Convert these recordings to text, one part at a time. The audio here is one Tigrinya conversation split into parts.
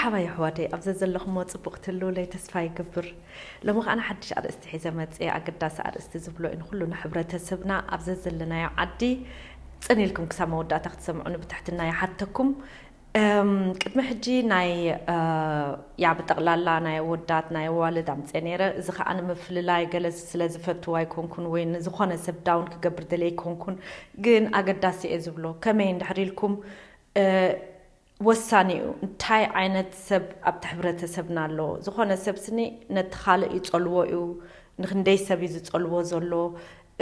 ሓባይ ኣሕዋተይ፣ ኣብ ዘዘለኹሞ ጽቡቕ ትህልውለይ ተስፋ ይገብር። ሎሚ ከኣ ሓድሽ ኣርእስቲ ሒዘ መጽየ። ኣገዳሲ ኣርእስቲ ዝብሎ እዩ ንኹሉ ንሕብረተሰብና ኣብ ዘዘለናዮ ዓዲ ጽን ኢልኩም ክሳብ መወዳእታ ክትሰምዑኒ ብትሕትና ይሓተኩም። እም፣ ቅድሚ ሕጂ ናይ፣ እ፣ ያ ብጠቕላላ ናይ ኣወዳት ናይ ኣዋልድ ኣምጽየ ነይረ። እዚ ከኣ ንምፍልላይ ገለ ስለ ዝፈትው ኣይኮንኩን ወይ ንዝኾነ ሰብ ዳውን ክገብር ደልየ ኣይኮንኩን፣ ግን ኣገዳሲ እየ ዝብሎ። ከመይ እንድሕር ኢልኩም፣ እ፣ ወሳኒ እዩ። እንታይ ዓይነት ሰብ ኣብቲ ሕብረተሰብና ኣሎ? ዝኾነ ሰብ ስኒ ነቲ ካልእ ይጸልዎ እዩ። ንክንደይ ሰብ እዩ ዝጸልዎ ዘሎ?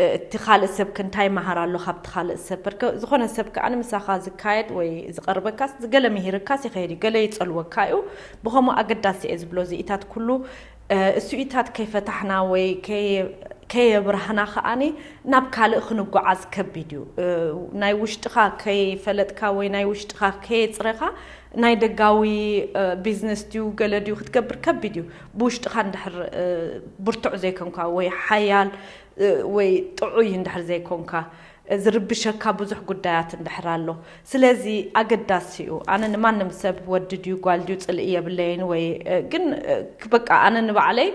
እ፣ እቲ ካልእ ሰብ ከ እንታይ መሃር ኣሎ ካብቲ ካልእ ሰብ? በርከ-፣ ዝኾነ ሰብ ከኣ ምሳኻ ዝካየድ ወይ ዝቐርበካስ፣ ዝገለ ምሂርካስ ይኸይድ እዩ፣ ገለ ይጸልወካ እዩ። ብኸምኡ ኣገዳሲ እየ ዝብሎ እዚኢታት ኩሉ፣ እ፣ እሱኢታት ከይፈታሕና ወይ ከይ-፣ ከየብራህና ከኣኒ ናብ ካልእ ክንጓዓዝ ከቢድ እዩ። እ፣ ናይ ውሽጥኻ ከይፈለጥካ ወይ ናይ ውሽጥኻ ከየጽረኻ ናይ ደጋዊ፣ እ፣ ቢዝነስ ድዩ ገለ ድዩ ክትገብር ከቢድ እዩ። ብውሽጥኻ እንድሕር፣ እ፣ ብርቱዕ ዘይኮንካ ወይ ሓያል፣ እ፣ ወይ ጥዑይ እንድሕር ዘይኮንካ፣ እ፣ ዝርብሸካ ብዙሕ ጉዳያት እንድሕር ኣሎ። ስለዚ ኣገዳሲ እዩ። ኣነ ንማንም ሰብ ወዲ ድዩ ጓል ድዩ ጽልኢ የብለይን ወይ፣ እ፣ ግን፣ እ፣ በቃ ኣነ ንባዕለይ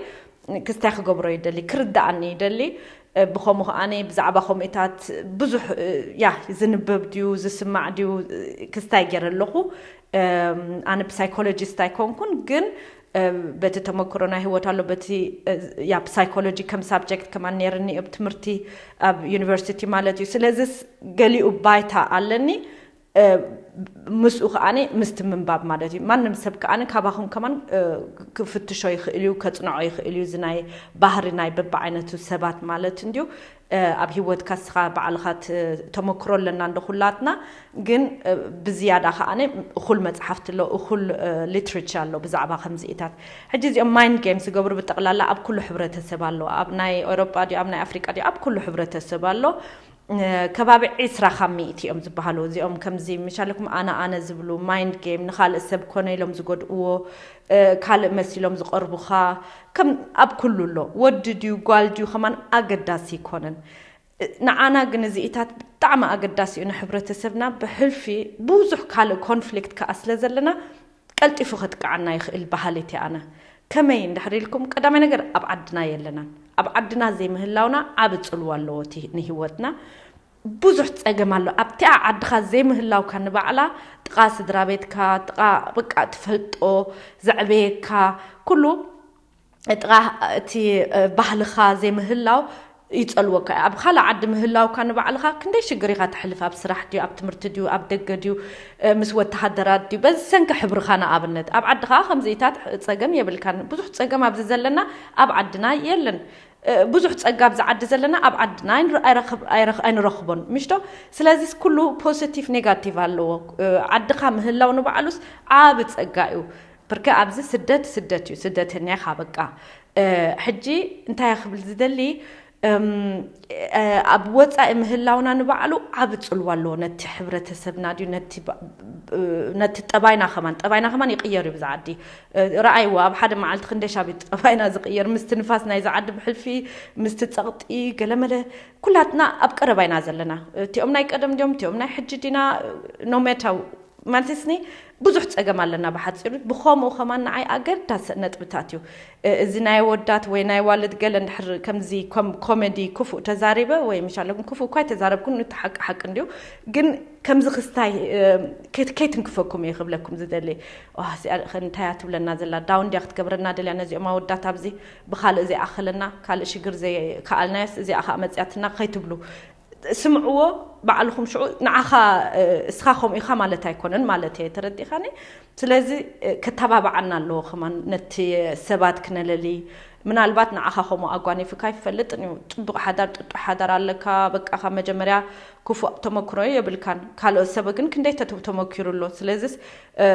ክስታይ ክገብሮ ይደሊ፣ ክርድኣኒ ይደሊ። እ፣ ብኸምኡ ከኣ ብዛዕባ ከምኡታት ብዙሕ፣ እ፣ ያ ዝንበብ ድዩ ዝስማዕ ድዩ፣ እ፣ ክስታይ ገይረ ኣለኹ። እም፣ ኣነ ብሳይኮሎጂስት ኣይኮንኩን፣ ግን፣ እ፣ በቲ ተመክሮ ናይ ህይወት ኣሎ፣ በቲ፣ እ፣ ያ ብሳይኮሎጂ ከም ሳብጀክት ከማን ነይርኒ ኣብ ትምህርቲ ኣብ ዩኒቨርሲቲ ማለት እዩ። ስለዚስ ገሊኡ ባይታ ኣለኒ። እ፣ ምስኡ ከኣ ምስቲ ምንባብ ማለት እዩ። ማንም ሰብ ከኣ ካባኹም ከማን፣ እ፣ ክፍትሾ ይኽእል እዩ፣ ከጽንዖ ይኽእል እዩ። እዚ ናይ ባህሪ ናይ በብዓይነቱ ሰባት ማለት እንድዩ። እ፣ ኣብ ህይወትካ እስኻ ባዕልኻ ት-፣ ተመክሮ ኣለና እንዶ ኩላትና፣ ግን፣ እ፣ ብዝያዳ ከኣ እኹል መጽሓፍቲ ኣሎ፣ እኹል፣ እ፣ ሊትሬቸር ኣሎ ብዛዕባ ከምዚኢታት። ሕጂ እዚኦም ማይንድ ጌምስ ዝገብሩ ብጠቕላላ ኣብ ኩሉ ሕብረተሰብ ኣሎ። ኣብ ናይ ኤውሮጳ ድዩ፣ ኣብ ናይ ኣፍሪቃ ድዩ፣ ኣብ ኩሉ ሕብረተሰብ ኣሎ። እ፣ ከባቢ ዒስራ ካብ ሚእቲ እዮም ዝበሃሉ። እዚኦም ከምዚ ምሻለኩም ኣነ ኣነ ዝብሉ ማይንድ ጌም፣ ንኻልእ ሰብ ኮነ ኢሎም ዝጎድእዎ፣ እ፣ ካልእ መሲሎም ዝቐርቡኻ፣ ከም ኣብ ኩሉ ኣሎ። ወዲ ድዩ ጓል ድዩ ከማን ኣገዳሲ ኣይኮነን። እ፣ ንዓና ግን እዚኢታት ብጣዕሚ ኣገዳሲ እዩ ንሕብረተሰብና። ብሕልፊ ብዙሕ ካልእ ኮንፍሊክት ከኣ ስለ ዘለና ቀልጢፉ ከጥቅዓና ይኽእል በሃሊት እየ ኣነ። ከመይ እንድሕር ኢልኩም፣ ቀዳማይ ነገር ኣብ ዓድና የለናን። ኣብ ዓድና ዘይምህላውና ዓቢ ጽልዋ ኣለዎ እቲ ንህይወትና። ብዙሕ ጸገም ኣሎ። ኣብቲኣ ዓድኻ ዘይምህላውካ ንባዕላ ጥቓ ስድራ ቤትካ፣ ጥቓ በቃ ትፈልጦ ዘዕበየካ ኩሉ ጥቓ እቲ፣ እ፣ ባህልኻ ዘይምህላው ይጸልወካ እዩ። ኣብ ካልእ ዓዲ ምህላውካ ንባዕልኻ ክንደይ ሽግር ኢኻ ተሕልፍ፣ ኣብ ስራሕ ድዩ፣ ኣብ ትምህርቲ ድዩ፣ ኣብ ደገ ድዩ፣ እ፣ ምስ ወተሃደራት ድዩ፣ በዚ ሰንኪ ሕብርኻ ንኣብነት። ኣብ ዓድኻ ከምዚኢታት ጸገም የብልካን። ብዙሕ ጸገም ኣብዚ ዘለና ኣብ ዓድና የለን። እ፣ ብዙሕ ጸጋ ኣብዚ ዓዲ ዘለና ኣብ ዓድና ኣይንረ-፣ ኣይረኽብ-፣ ኣይረኽ-፣ ኣይንረኽቦን፣ ምሽቶ? ስለዚስ ኩሉ ፖዚቲቭ ኔጋቲቭ ኣለዎ። እ፣ ዓድኻ ምህላው ንባዕሉስ ዓቢ ጸጋ እዩ። ብርከ ኣብዚ ስደት ስደት እዩ፣ ስደተኛ ኢኻ በቃ። እ፣ ሕጂ እንታይ ክብል ዝደሊ፣ እም፣ እ፣ ኣብ ወጻኢ ምህላውና ንባዕሉ ዓቢ ጽልዋ ኣለዎ። ነቲ ሕብረተሰብና ድዩ፣ ነቲ ባ-፣ እ፣ ነቲ ጠባይና ከማን፣ ጠባይና ከማን ይቕየር እዩ ብዛ ዓዲ። እ፣ ረኣይዎ፣ ኣብ ሓደ መዓልቲ ክንደይ ሻብ እዩ ጠባይና ዝቕየር፣ ምስቲ ንፋስ ናይዛ ዓዲ ብሕልፊ፣ ምስቲ ጸቕጢ፣ ገለመለ፣ ኩላትና ኣብ ቀረባ ኢና ዘለና። እቲኦም ናይ ቀደም ድዮም፣ እቲኦም ናይ ሕጂ ዲና፣ ኖ ማተር ማለትስኒ ብዙሕ ጸገም ኣለና ብሓጺሩ። ብኸምኡ ከማን ንዓይ ኣገዳሲ ነጥብታት እዩ። እ-፣ እዚ ናይ ወዳት ወይ ናይ ዋልድ ገለ እንድሕር ከምዚ ከም ኮሜዲ ክፉእ ተዛሪበ ወይ ምሻለኩም ክፉእ እኳ ኣይተዛረብኩን፣ እቲ ሓቂ ሓቂ እንድዩ። ግን ከምዚ ክስታይ፣ እ፣ ከይት-፣ ከይትንክፈኩም እየ ክብለኩም ዝደሊ። ዋ፣ እዚኣ ከ እንታይ እያ ትብለና ዘላ? ዳውን ድያ ክትገብረና ደልያ ነዚኦም ኣወዳት ኣብዚ ብኻልእ ዘይኣኸለና፣ ካልእ ሽግር ዘይከኣልናዮስ እዚኣ ከኣ መጽያትና ከይትብሉ። ስምዕዎ ባዕልኹም ሽዑ ንዓኻ፣ እ፣ እስኻ ከምኡ ኢኻ ማለት ኣይኮነን ማለት እየ፣ ተረዲኻኒ? ስለዚ፣ እ፣ ከተባብዓና ኣለዎ ከማን ነቲ ሰባት ክነለሊ። ምናልባት ንዓኻ ከምኡ ኣጓኒፉካ ኣይፈልጥን እዩ። ጽቡቕ ሓዳር፣ ጥጡሕ ሓዳር ኣለካ፣ በቃ ካብ መጀመርያ ክፉእ ተመክሮ የብልካን። ካልኦት ሰብ ግን ክንደይ ተት-፣ ተመኪሩ ኣሎ። ስለዚስ፣ እ፣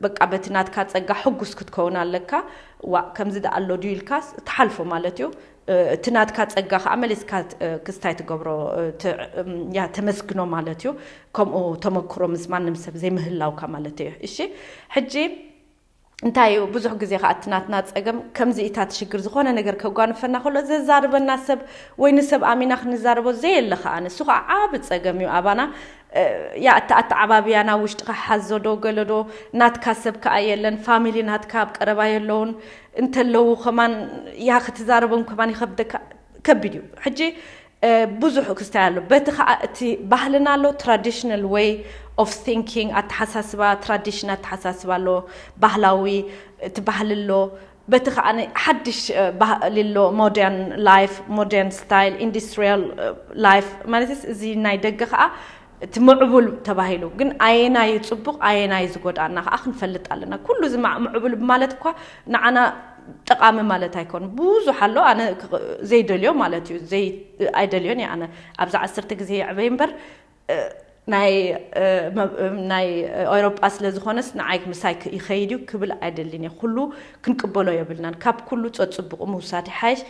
በቃ በቲ ናትካ ጸጋ ሕጉስ ክትከውን ኣለካ። ዋእ፣ ከምዚ ደኣ ኣሎ ድዩ ኢልካስ ትሓልፎ ማለት እዩ። እ፣ እቲ ናትካ ጸጋ ኸኣ መሊስካ ት-፣ እ፣ ክስታይ ትገብሮ፣ እ፣ ት-፣ እም፣ ያ፣ ተመስግኖ ማለት እዩ። ከምኡ ተመክሮ ምስ ማንም ሰብ ዘይምህላውካ ማለት እዩ። እሺ፣ ሕጂ እንታይ እዩ ብዙሕ ግዜ ከዓ እቲ ናትና ፀገም ከምዚ ኢታ ትሽግር ዝኾነ ነገር ከጓንፈና ከሎ ዘዛርበና ሰብ ወይ ንሰብ ኣሚና ክንዛረቦ ዘየለ ከዓ ንሱ ከዓ ዓብ ፀገም እዩ ኣባና። ያ እቲ ኣተዓባብያና ውሽጥካ ሓዞ ዶ ገለዶ ናትካ ሰብ ከዓ የለን ፋሚሊ ናትካ ኣብ ቀረባ የለውን እንተለዉ ከማን ያ ክትዛረቦም ከማን ይኸብደካ። ከቢድ እዩ ሕጂ ብዙሕ ክስታይ ኣሎ። በቲ ከዓ እቲ ባህልና ኣሎ traditional way of thinking ኣተሓሳስባ tradition ኣተሓሳስባ ኣሎ ባህላዊ እቲ ባህሊ ኣሎ። በቲ ከዓ ሓድሽ ባህሊ ኣሎ modern life modern style industrial life ማለት እዚ ናይ ደገ ከዓ እቲ ምዕቡል ተባሂሉ ግን ኣየናይ ፅቡቕ ኣየናይ ዝጎድኣና ከዓ ክንፈልጥ ኣለና። ኩሉ እዚ ምዕቡል ማለት እኳ ንዓና ጠቓሚ ማለት ኣይኮን ብዙሕ ኣሎ ኣነ ዘይደልዮ ማለት እዩ። ኣይደልዮን እየ ኣነ ኣብዚ ዓሰርተ ግዜ የዕበይ እምበር ናይ ናይ ኤውሮጳ ስለ ዝኾነስ ንዓይ ምሳይ ይኸይድ እዩ ክብል ኣይደልን እየ። ኩሉ ክንቅበሎ የብልናን። ካብ ኩሉ ፀፅቡቑ ምውሳድ ይሓይሽ።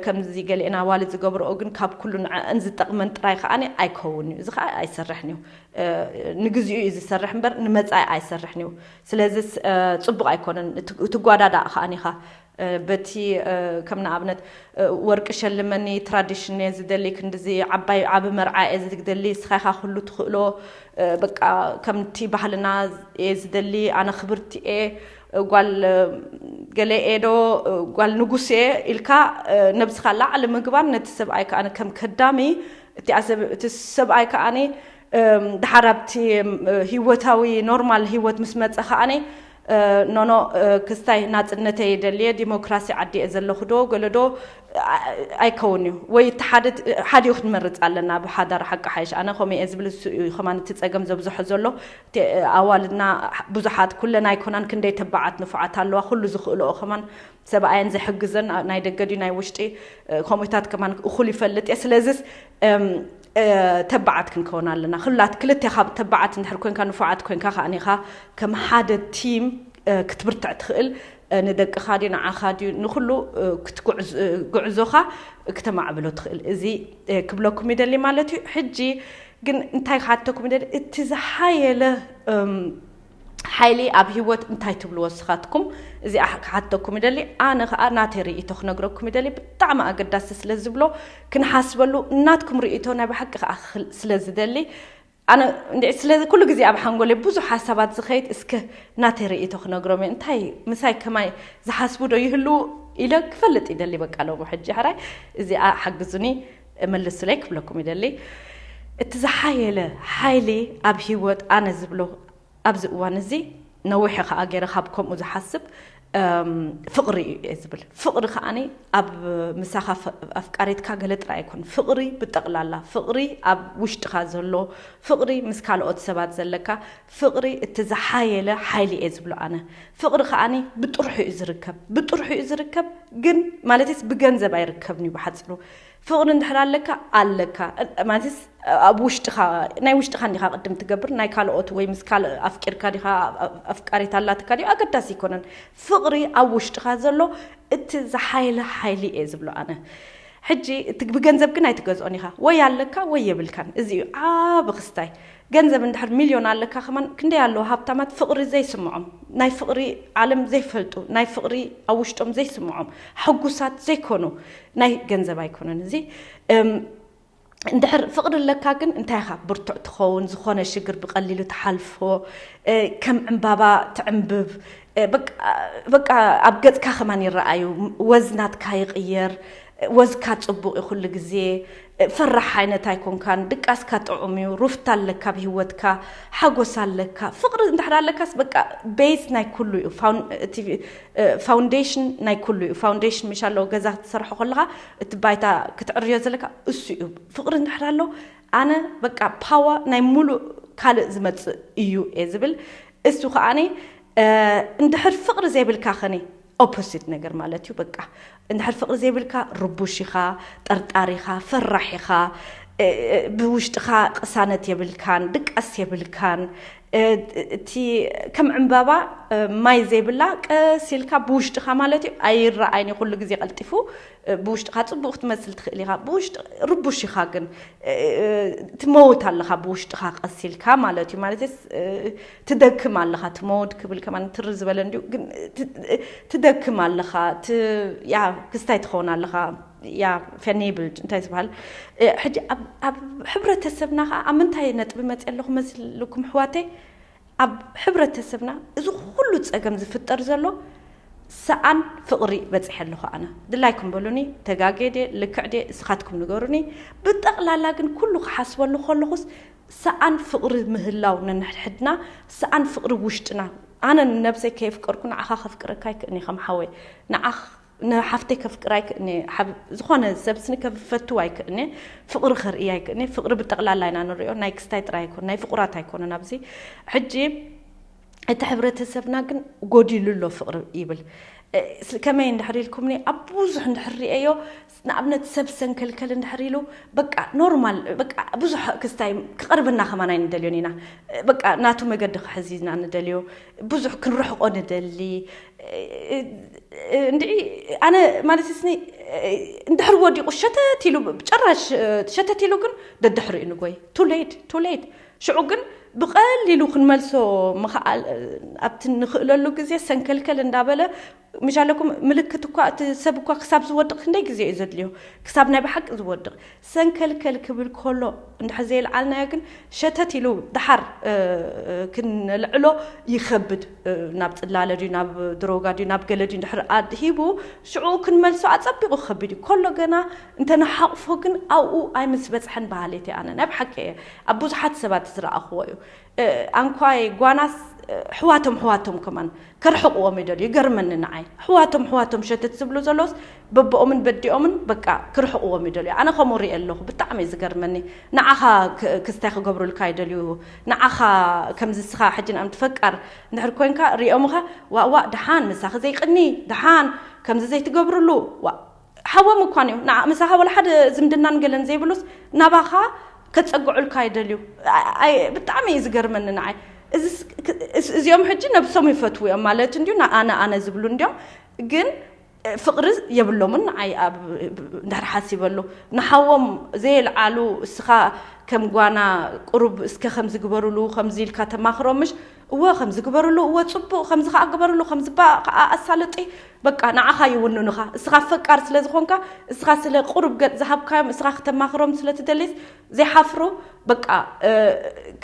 ከምዚ ገሊአን ኣዋልድ ዝገብርኦ ግን ካብ ኩሉ ንዐአን ዝጠቕመን ጥራይ ከዓኒ ኣይከውን እዩ። እዚ ከዓ ኣይሰርሕን እዩ። ንግዚኡ እዩ ዝሰርሕ እምበር ንመፃኢ ኣይሰርሕን እዩ። ስለዚ ፅቡቕ ኣይኮነን። ትጓዳዳእ ከዓኒ ኢኻ በቲ ከም ንኣብነት ወርቂ ሸልመኒ ትራዲሽን እየ ዝደሊ ክንድዚ ዓባይ ዓቢ መርዓ እየ ዝደሊ ስኻይኻ ኩሉ ትኽእሎ በቃ ከምቲ ባህልና እየ ዝደሊ ኣነ ክብርቲ እየ ጓል ገለ እየ ዶ ጓል ንጉስ እየ ኢልካ ነብስኻ ላዕሊ ምግባር ነቲ ሰብኣይ ከዓ ከም ከዳሚ እቲ ሰብኣይ ከዓኒ ድሓር ኣብቲ ህይወታዊ ኖርማል ህይወት ምስ መፀ ከዓኒ ኖኖ ክስታይ ናፅነተይ የደልየ ዲሞክራሲ ዓዲ እየ ዘለኹ ዶ ገለዶ ኣይከውን እዩ ወይ ሓደ ሓዲኡ ክንመርፅ ኣለና ብሓዳር ሓቂ ሓይሽ ኣነ ከምኡ እየ ዝብል እሱ እዩ ከማን እቲ ፀገም ዘብዝሖ ዘሎ ኣዋልድና ብዙሓት ኩለን ኣይኮናን ክንደይ ተባዓት ንፉዓት ኣለዋ ኩሉ ዝኽእልኦ ከማን ሰብኣየን ዝሕግዘን ናይ ደገ ድዩ ናይ ውሽጢ ከምኡታት ከማን እኹል ይፈልጥ እየ ስለዚስ ተባዓት ክንከውን ኣለና ክላት ክልቴኻ ተባዓት እንድሕር ኮንካ ንፉዓት ኮንካ ከዓኒኻ ከም ሓደ ቲም ክትብርትዕ ትኽእል ንደቅኻ ድዩ ንዓኻ ድዩ ንኩሉ ጉዕዞኻ ክተማዕብሎ ትኽእል እዚ ክብለኩም ይደሊ ማለት እዩ ሕጂ ግን እንታይ ክሓተኩም ይደሊ እቲ ዝሓየለ ሓይሊ ኣብ ህይወት እንታይ ትብልዎ ስኻትኩም እዚኣ ክሓተኩም ይደሊ ኣነ ከዓ ናተይ ርእይቶ ክነግረኩም ይደሊ ብጣዕሚ ኣገዳሲ ስለ ዝብሎ ክንሓስበሉ እናትኩም ርእይቶ ናይ ብሓቂ ከዓ ስለ ዝደሊ ኣነ እንድዒ ስለዚ ኩሉ ግዜ ኣብ ሓንጎለይ ብዙሕ ሓሳባት ዝኸይድ እስከ ናተይ ርእይቶ ክነግሮም እየ እንታይ ምሳይ ከማይ ዝሓስቡ ዶ ይህልዉ ኢለ ክፈልጥ ይደሊ በቃ ሎሞ ሕጂ ሕራይ እዚኣ ሓግዙኒ መልሱለይ ክብለኩም ይደሊ እቲ ዝሓየለ ሓይሊ ኣብ ህይወት ኣነ ዝብሎ ኣብዚ እዋን እዚ ነዊሕ ከኣ ገይረ ካብ ከምኡ ዝሓስብ ፍቕሪ እዩ እየ ዝብል ፍቕሪ ከዓኒ ኣብ ምሳኻ ኣፍቃሪትካ ገለ ጥራይ ኣይኮን ፍቕሪ ብጠቕላላ ፍቕሪ ኣብ ውሽጥኻ ዘሎ ፍቕሪ ምስ ካልኦት ሰባት ዘለካ ፍቕሪ እቲ ዝሓየለ ሓይሊ እየ ዝብሎ ኣነ ፍቕሪ ከዓኒ ብጥርሑ እዩ ዝርከብ ብጥርሑ እዩ ዝርከብ ግን ማለትስ ብገንዘብ ኣይርከብን እዩ ብሓፂሩ ፍቕሪ እንድሕር ኣለካ ኣለካ ማለትስ ኣብ ውሽጥኻ ናይ ውሽጥኻ እንዲኻ ቅድም ትገብር ናይ ካልኦት ወይ ምስ ካልእ ኣፍቂርካ ዲኻ ኣፍቃሪት ኣላትካ ድዩ ኣገዳሲ ኣይኮነን ፍቕሪ ኣብ ውሽጥኻ ዘሎ እቲ ዝሓይለ ሓይሊ እየ ዝብሎ ኣነ ሕጂ እቲ ብገንዘብ ግን ኣይትገዝኦን ኢኻ ወይ ኣለካ ወይ የብልካን እዚ እዩ ዓብ ክስታይ ገንዘብ እንድሕር ሚልዮን ኣለካ ከማን ክንደይ ኣለዉ ሃብታማት ፍቕሪ ዘይስምዖም ናይ ፍቕሪ ዓለም ዘይፈልጡ ናይ ፍቕሪ ኣብ ውሽጦም ዘይስምዖም ሕጉሳት ዘይኮኑ ናይ ገንዘብ ኣይኮነን እዚ እንድሕር ፍቕሪ ኣለካ ግን እንታይ ኢኻ ብርቱዕ ትኸውን ዝኾነ ሽግር ብቐሊሉ ትሓልፎ ከም ዕምባባ ትዕምብብ በቃ ኣብ ገጽካ ከማን ይረኣዩ ወዝ ናትካ ይቕየር ወዝካ ጽቡቕ እዩ ኩሉ ግዜ ፈራሕ ዓይነት ኣይኮንካን ድቃስካ ጥዑም እዩ ሩፍታ ኣለካ ኣብ ህይወትካ ሓጎስ ኣለካ ፍቕሪ እንድሕር ኣለካስ በቃ ቤዝ ናይ ኩሉ እዩ እቲ ፋውንዴሽን ናይ ኩሉ እዩ ፋውንዴሽን ምሽ ኣለዎ ገዛ ክትሰርሖ ከለካ እቲ ባይታ ክትዕርዮ ዘለካ እሱ እዩ ፍቕሪ እንድሕር ኣሎ ኣነ በቃ ፓዋ ናይ ሙሉእ ካልእ ዝመፅእ እዩ እየ ዝብል እሱ ከዓኒ እንድሕር ፍቕሪ ዘይብልካ ኸኒ ኦፖሲት ነገር ማለት እዩ በቃ እንድሕር ፍቕሪ ዘይብልካ ርቡሽ ኢኻ ጠርጣር ኢኻ ፈራሕ ኢኻ ብውሽጥኻ ቅሳነት የብልካን፣ ድቃስ የብልካን። እቲ ከም ዕምባባ ማይ ዘይብላ ቀስ ኢልካ ብውሽጥኻ ማለት እዩ ኣይረኣይን እዩ። ኩሉ ግዜ ቀልጢፉ ብውሽጥኻ ጽቡቕ ክትመስል ትኽእል ኢኻ። ብውሽጢ ርቡሽ ኢኻ ግን ትመውት ኣለኻ ብውሽጥኻ ቀስ ኢልካ ማለት እዩ። ማለት ትደክም ኣለኻ። ትመውት ክብል ከማን ትር ዝበለ እንዲሁ ግን ትደክም ኣለኻ። ያ ክስታይ ትኸውን ኣለኻ። ያ ፌኔብል እንታይ ዝበሃል ሕጂ ኣብ ሕብረተሰብና ከዓ ኣብ ምንታይ ነጥቢ መፅእ ኣለኹ መስልኩም ኣሕዋተይ? ኣብ ሕብረተሰብና እዚ ኩሉ ፀገም ዝፍጠር ዘሎ ሰኣን ፍቕሪ በፂሐ ኣለኹ ኣነ። ድላይኩም በሉኒ፣ ተጋጌ ድየ ልክዕ ድየ እስኻትኩም ንገሩኒ። ብጠቕላላ ግን ኩሉ ክሓስበሉ ከለኹስ ሰኣን ፍቕሪ ምህላው ነንሕድሕድና፣ ሰኣን ፍቕሪ ውሽጥና። ኣነ ንነብሰይ ከየፍቀርኩ ንዓኻ ከፍቅረካ ኣይክእልኒ ከም ሓወይ። ንዓኽ ንሓፍተይ ከፍቅር ኣይክእልኒ። ዝኾነ ሰብ ስኒ ከፈቱ ኣይክእልኒ። ፍቕሪ ከርኢ ኣይክእልኒ። ፍቕሪ ብጠቕላላ ኢና ንሪኦ፣ ናይ ክስታይ ጥራይ ኣይኮን፣ ናይ ፍቑራት ኣይኮነን። ኣብዚ ሕጂ እቲ ሕብረተሰብና ግን ጎዲሉ ኣሎ ፍቕሪ ይብል። ከመይ እንድሕር ኢልኩምኒ ኣብ ብዙሕ እንድሕር ሪኤዮ፣ ንኣብነት ሰብ ሰንከልከል እንድሕር ኢሉ በቃ ኖርማል በቃ ብዙሕ ክስታይ ክቐርብና ከማን ኣይንደልዮን ኢና። በቃ ናቱ መገዲ ክሕዝ ኢና ንደልዮ። ብዙሕ ክንርሕቆ ንደሊ። እንድዒ ኣነ ማለት ስኒ እንድሕር ወዲቑ ሸተት ኢሉ ጨራሽ ሸተት ኢሉ ግን ደድሕሪኡ ንጎይ። ቱ ሌት ቱ ሌት ሽዑ ግን ብቐሊሉ ክንመልሶ ምኽኣል ኣብቲ ንኽእለሉ ግዜ ሰንከልከል እንዳበለ ምሻለኩም ምልክት እኳ እቲ ሰብ እኳ ክሳብ ዝወድቕ ክንደይ ግዜ እዩ ዘድልዮ ክሳብ ናይ ብሓቂ ዝወድቕ ሰንከልከል ክብል ከሎ እንድሕር ዘየልዓልናዮ ግን ሸተት ኢሉ ደሓር ክንልዕሎ ይኸብድ። ናብ ፅላለ ድዩ ናብ ድሮጋ ድዩ ናብ ገለ ድዩ እንድሕር ኣድሂቡ ሽዑ ክንመልሶ ኣፀቢቑ ክኸብድ እዩ። ከሎ ገና እንተነሓቑፎ ግን ኣብኡ ኣይምስ በፅሐን በሃሊት እየ ኣነ ናይ ብሓቂ እየ። ኣብ ብዙሓት ሰባት ዝረኣኽዎ እዩ። ኣንኳይ ጓናስ ኣሕዋቶም ኣሕዋቶም ከማን ከርሕቕዎም ይደልዩ። ይገርመኒ ንዓይ ኣሕዋቶም ኣሕዋቶም ሸተት ዝብሉ ዘለውስ በብኦምን በዲኦምን በቃ ክርሕቕዎም ይደልዩ። ኣነ ከምኡ ሪኤ ኣለኹ። ብጣዕሚ እዩ ዝገርመኒ። ንዓኻ ክስታይ ክገብሩልካ ይደልዩ። ንዓኻ ከምዚ እስኻ ሕጂ ንኣምቲ ፈቃር እንድሕር ኮንካ ሪኦምኻ ዋእ ዋእ ደሓን ምሳኺ ዘይቅኒ ደሓን ከምዚ ዘይትገብርሉ ዋእ ሓዎም እኳን እዩ። ንዓ ምሳኻ ወላ ሓደ ዝምድናን ገለን ዘይብሉስ ናባኻ ከጸግዑልካ ይደልዩ። ብጣዕሚ እዩ ዝገርመኒ ንዓይ። እዚኦም ሕጂ ነብሶም ይፈትዉ እዮም ማለት እንድዩ ኣነ ኣነ ዝብሉ እንድዮም ግን ፍቕሪ የብሎምን ንዓይ። እንድሕር ሓሲበሉ ንሓዎም ዘየልዓሉ እስኻ ከም ጓና ቁሩብ እስከ ከምዚ ግበሩሉ ከምዚ ኢልካ ተማኽሮምሽ እወ ከምዚ ግበሩሉ እወ ፅቡቕ ከምዚ ከዓ ግበሩሉ ከምዚ ባ ከዓ ኣሳልጢ በቃ ንዓኻ ይውንኑኻ። እስኻ ፈቃር ስለ ዝኾንካ እስኻ ስለ ቁሩብ ገፅ ዝሃብካዮም እስኻ ክተማኽሮም ስለ ትደሊስ ዘይሓፍሩ በቃ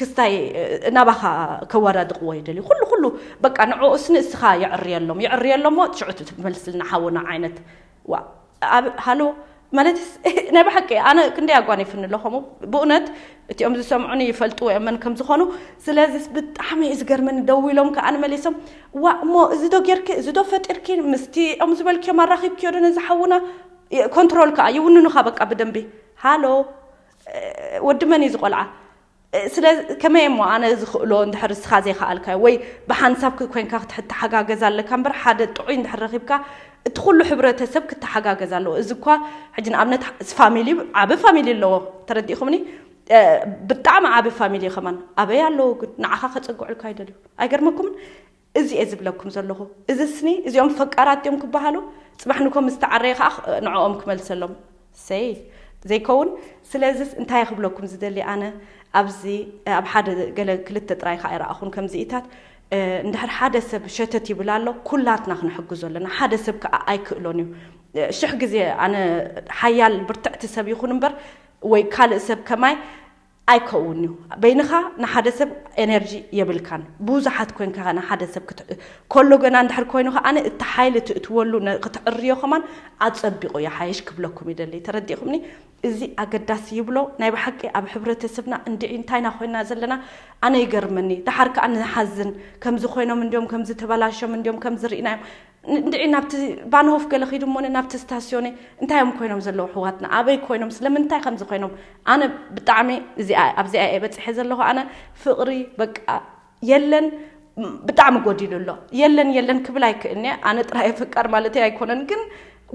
ክስታይ ናባኻ ከወዳድቕዎ ይደልዩ። ኩሉ ኩሉ በቃ ንዕኡ ስኒ እስኻ የዕርየሎም የዕርየሎሞ ሽዑ ትመልስልና ሓውና ዓይነት ዋ ኣብ ሃሎ ማለት ናይ ብሓቂ ኣነ ክንደይ ኣጓኒፍኒ ኣለኹም ብእውነት እቲኦም ዝሰምዑኒ ይፈልጥዎ እዮም መን ከም ዝኾኑ። ስለዚስ ብጣዕሚ እዩ ዝገርመኒ ደው ኢሎም ከኣ ንመሊሶም ዋ እሞ እዚ ዶ ጌርኪ እዚ ዶ ፈጢርኪ ምስቲ ኦም ዝበልክዮም ኣራኺብክዮ ዶ ነዚ ሓውና ኮንትሮል ከኣ ይውንኑኻ በቃ ብደንቢ ሃሎ ወዲ መን እዩ ዝቆልዓ ስለ ከመይ እሞ ኣነ ዝኽእሎ እንድሕር እስኻ ዘይከኣልካዮ ወይ ብሓንሳብ ኮይንካ ክትተሓጋገዝ ኣለካ እምበር ሓደ ጥዑይ እንድሕር ረኺብካ እቲ ኩሉ ሕብረተሰብ ክተሓጋገዝ ኣለዎ። እዚ እኳ ሕጂ ንኣብነት ፋሚሊ ዓቢ ፋሚሊ ኣለዎ ተረዲእኹምኒ ብጣዕሚ ዓቢ ፋሚሊ ከማን ኣበይ ኣለዉ ግን ንዓኻ ከጸግዑልካ ይደልዩ ኣይገርመኩምን? እዚ እየ ዝብለኩም ዘለኹ። እዚ ስኒ እዚኦም ፈቃራት እዮም ክበሃሉ ጽባሕ ንኮም ዝተዓረየ ከዓ ንዕኦም ክመልሰሎም ሰይ ዘይከውን። ስለዚስ እንታይ ክብለኩም ዝደሊ ኣነ ኣብዚ ኣብ ሓደ ገለ ክልተ ጥራይ ከዓ ይረኣኹን ከምዚኢታት እንድሕር ሓደ ሰብ ሸተት ይብል ኣሎ ኩላትና ክንሕግዞ ኣለና። ሓደ ሰብ ከዓ ኣይክእሎን እዩ። ሽሕ ግዜ ኣነ ሓያል ብርትዕቲ ሰብ ይኹን እምበር ወይ ካልእ ሰብ ከማይ ኣይከውን እዩ። በይንኻ ንሓደ ሰብ ኤነርጂ የብልካን። ብዙሓት ኮንካ ንሓደ ሰብ ኮሎ ገና እንድሕር ኮይኑ ከኣ እቲ ሓይሊ ትእትወሉ ክትዕርዮ ከማን ኣጸቢቑ ይሓይሽ ክብለኩም ይደሊ። ተረዲእኩምኒ? እዚ ኣገዳሲ ይብሎ ናይ ብሓቂ ኣብ ሕብረተሰብና እንድዒ እንታይና ኮይና ዘለና ኣነ ይገርመኒ። ደሓር ከኣ ንሓዝን ከምዚ ኮይኖም እንዲዮም ከምዚ ተበላሾም እንዲዮም ከምዚ ርኢናዮም እንድዒ ናብቲ ባንሆፍ ገለ ኺዱ እሞ ናብቲ ስታስዮኒ እንታይ እዮም ኮይኖም ዘለዉ ኣሕዋትና ኣበይ ኮይኖም ስለምንታይ ከምዚ ኮይኖም ኣነ ብጣዕሚ እዚኣ ኣብዚኣ እየ በፂሐ ዘለኹ ኣነ ፍቕሪ በቃ የለን ብጣዕሚ ጎዲሉ ኣሎ የለን የለን ክብል ኣይክእልኒ ኣነ ጥራይ ፍቃር ማለት ኣይኮነን ግን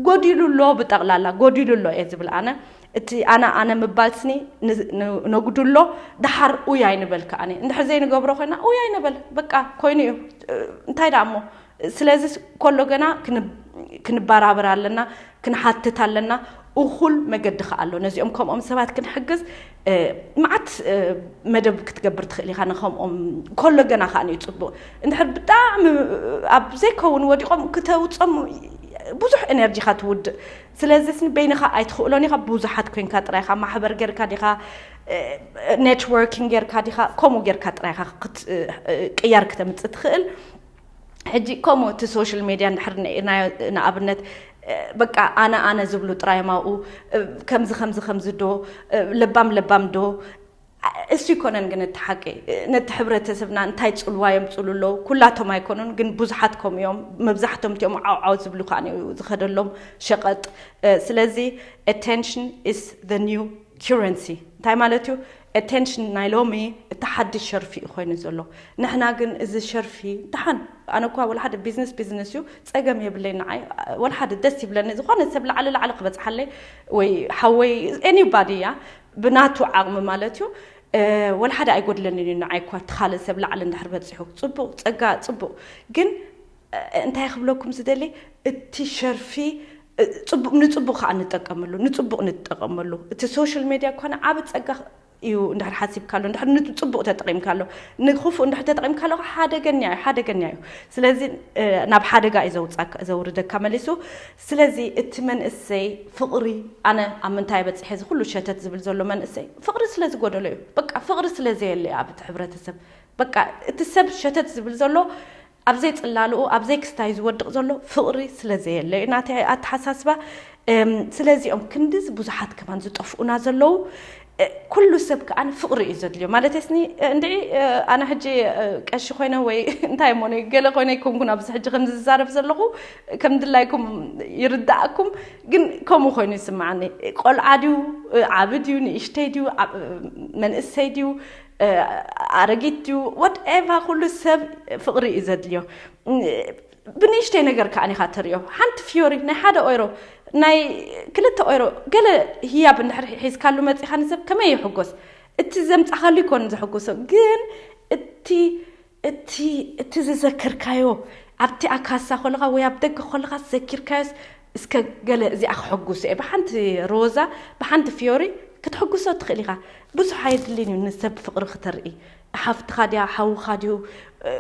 ጎዲሉ ኣሎ ብጠቕላላ ጎዲሉ ኣሎ እየ ዝብል ኣነ እቲ ኣነ ኣነ ምባል ስኒ ን- ን- ነጉድሎ። ደሓር ኡይ ኣይንበል ከኣኒ። እንድሕር ዘይንገብሮ ኮይና ኡይ ኣይንበል። በቃ ኮይኑ እዩ። እንታይ ደኣ እሞ? ስለዚ ከሎ ገና ክን- ክንበራበር ኣለና፣ ክንሓትት ኣለና። እኹል መገዲ ከኣ ኣሎ። ነዚኦም ከምኦም ሰባት ክንሕግዝ፣ እ፣ መዓት፣ እ፣ መደብ ክትገብር ትኽእል ኢኻ። ንከምኦም ከሎ ገና ከኣ እዩ ጽቡቕ። እንድሕር ብጣዕሚ ኣብ ዘይከውን ወዲቖም፣ ክተውጾም ብዙሕ ኤነርጂኻ ትውድእ። ስለዚ ስኒ በይንኻ ኣይትኽእሎን ኢኻ። ብዙሓት ኮይንካ ጥራይኻ፣ ማሕበር ጌርካ ዲኻ፣ እ፣ ኔትወርኪንግ ጌርካ ዲኻ፣ ከምኡ ጌርካ ጥራይኻ ክት- እ፣ እ፣ ቅያር ክተምጽእ ትኽእል። ሕጂ ከምኡ እቲ ሶሻል ሜድያ እንድሕር ርኢናዮ፣ ንኣብነት፣ እ፣ በቃ ኣነ ኣነ ዝብሉ ጥራይ ማኡ፣ እ፣ ከምዚ ከምዚ ከምዚ ዶ፣ እ፣ ለባም ለባም ዶ? እ፣ እሱ ይኮነን ግን እቲ ሓቂ፣ እ፣ ነቲ ሕብረተሰብና እንታይ ጽልዋ የምጽሉ ኣለዉ? ኩላቶም ኣይኮኑን፣ ግን ብዙሓት ከምኡ እዮም። መብዛሕቶም እቲኦም ዓው ዓው ዝብሉ ከኣ እዩ ዝኸደሎም ሸቐጥ። እ፣ ስለዚ attention is the new currency። እንታይ ማለት እዩ? ኣቴንሽን ናይ ሎሚ እቲ ሓድሽ ሸርፊ እዩ ኮይኑ ዘሎ። ንሕና ግን እዚ ሸርፊ ደሓን፣ ኣነ እኳ ወላ ሓደ ቢዝነስ ቢዝነስ እዩ፣ ጸገም የብለይ ንዓይ። ወላ ሓደ ደስ ይብለኒ፣ ዝኾነ ሰብ ላዕሊ ላዕሊ ክበጽሓለይ ወይ ሓወይ፣ ኤኒባዲ እያ፣ ብናቱ ዓቕሚ ማለት እዩ። እ፣ ወላ ሓደ ኣይጎድለንን እዩ ንዓይ እኳ፣ እቲ ካልእ ሰብ ላዕሊ እንድሕር በጺሑ። ጽቡቕ፣ ጸጋ ጽቡቕ። ግን እንታይ ክብለኩም ዝደሊ፣ እቲ ሸርፊ፣ እ፣ ጽቡቕ፣ ንጽቡቕ ከኣ ንጠቀመሉ፣ ንጽቡቕ ንጠቀመሉ። እቲ ሶሻል ሜድያ ኮነ ዓቢ ጸጋ እዩ እንድሕር ሓሲብካሉ፣ እንድሕር ንጽቡቕ ተጠቒምካሉ። ንኽፉእ እንድሕር ተጠቒምካሉ ሓደገኛ እዩ፣ ሓደገኛ እዩ። ስለዚ፣ እ፣ ናብ ሓደጋ እዩ ዘውጻካ፣ ዘውርደካ መሊሱ። ስለዚ እቲ መንእሰይ ፍቕሪ፣ ኣነ ኣብ ምንታይ በጺሐ እዚ ኩሉ ሸተት ዝብል ዘሎ መንእሰይ ፍቕሪ ስለ ዝጎደሎ እዩ። በቃ ፍቕሪ ስለ ዘየለ እዩ ኣብ እቲ ሕብረተሰብ። በቃ እቲ ሰብ ሸተት ዝብል ዘሎ ኣብ ዘይጽላልኡ፣ ኣብ ዘይክስታዩ ዝወድቕ ዘሎ ፍቕሪ ስለ ዘየለ እዩ ናተይ ኣተሓሳስባ። እም፣ ስለዚኦም ክንድዚ ብዙሓት ከማን ዝጠፍኡና ዘለዉ፣ እ፣ ኩሉ ሰብ ከኣ ፍቕሪ እዩ ዘድልዮ። ማለት ስኒ፣ እ፣ እንድዒ፣ እ፣ ኣነ ሕጂ፣ እ፣ ቀሺ ኮይነ ወይ እንታይ እሞ ነይ፣ ገለ ኮይነ ኣይኮንኩን ኣብዚ ሕጂ ከምዚ ዝዛረብ ዘለኹ፣ ከም ድላይኩም ይርዳእኩም፣ ግን ከምኡ ኮይኑ ይስምዓኒ። ቆልዓ ድዩ፣ እ፣ ዓቢ ድዩ፣ ንእሽተይ ድዩ፣ ዓ-፣ መንእሰይ ድዩ፣ እ፣ ኣረጊት ድዩ፣ ወትኤቨር፣ ኩሉ ሰብ ፍቕሪ እዩ ዘድልዮ። ብንእሽተይ ነገር ከኣ ኢኻ ትርእዮ። ሓንቲ ፍዮሪ ናይ ሓደ ኦይሮ፣ ናይ ክልተ ኦይሮ፣ ገለ ህያብ እንድሕር ሒዝካሉ መጺኻ ንሰብ ከመይ ይሕጎስ? እቲ ዘምጻኻሉ ይኮን ዘሕጉሶ፣ ግን እቲ፣ እቲ፣ እቲ ዝዘከርካዮ፣ ኣብቲ ኣካሳ ኮለኻ ወይ ኣብ ደገ ኮለኻ ዘኪርካዮስ፣ እስከ ገለ እዚኣ ክሕጉስ እየ። ብሓንቲ ሮዛ፣ ብሓንቲ ፍዮሪ ክትሕጉሶ ትኽእል ኢኻ። ብዙሕ ኣየድልን እዩ ንሰብ ፍቕሪ ክተርኢ። ሓፍትኻ ድያ፣ ሓውኻ ድዩ፣ እ፣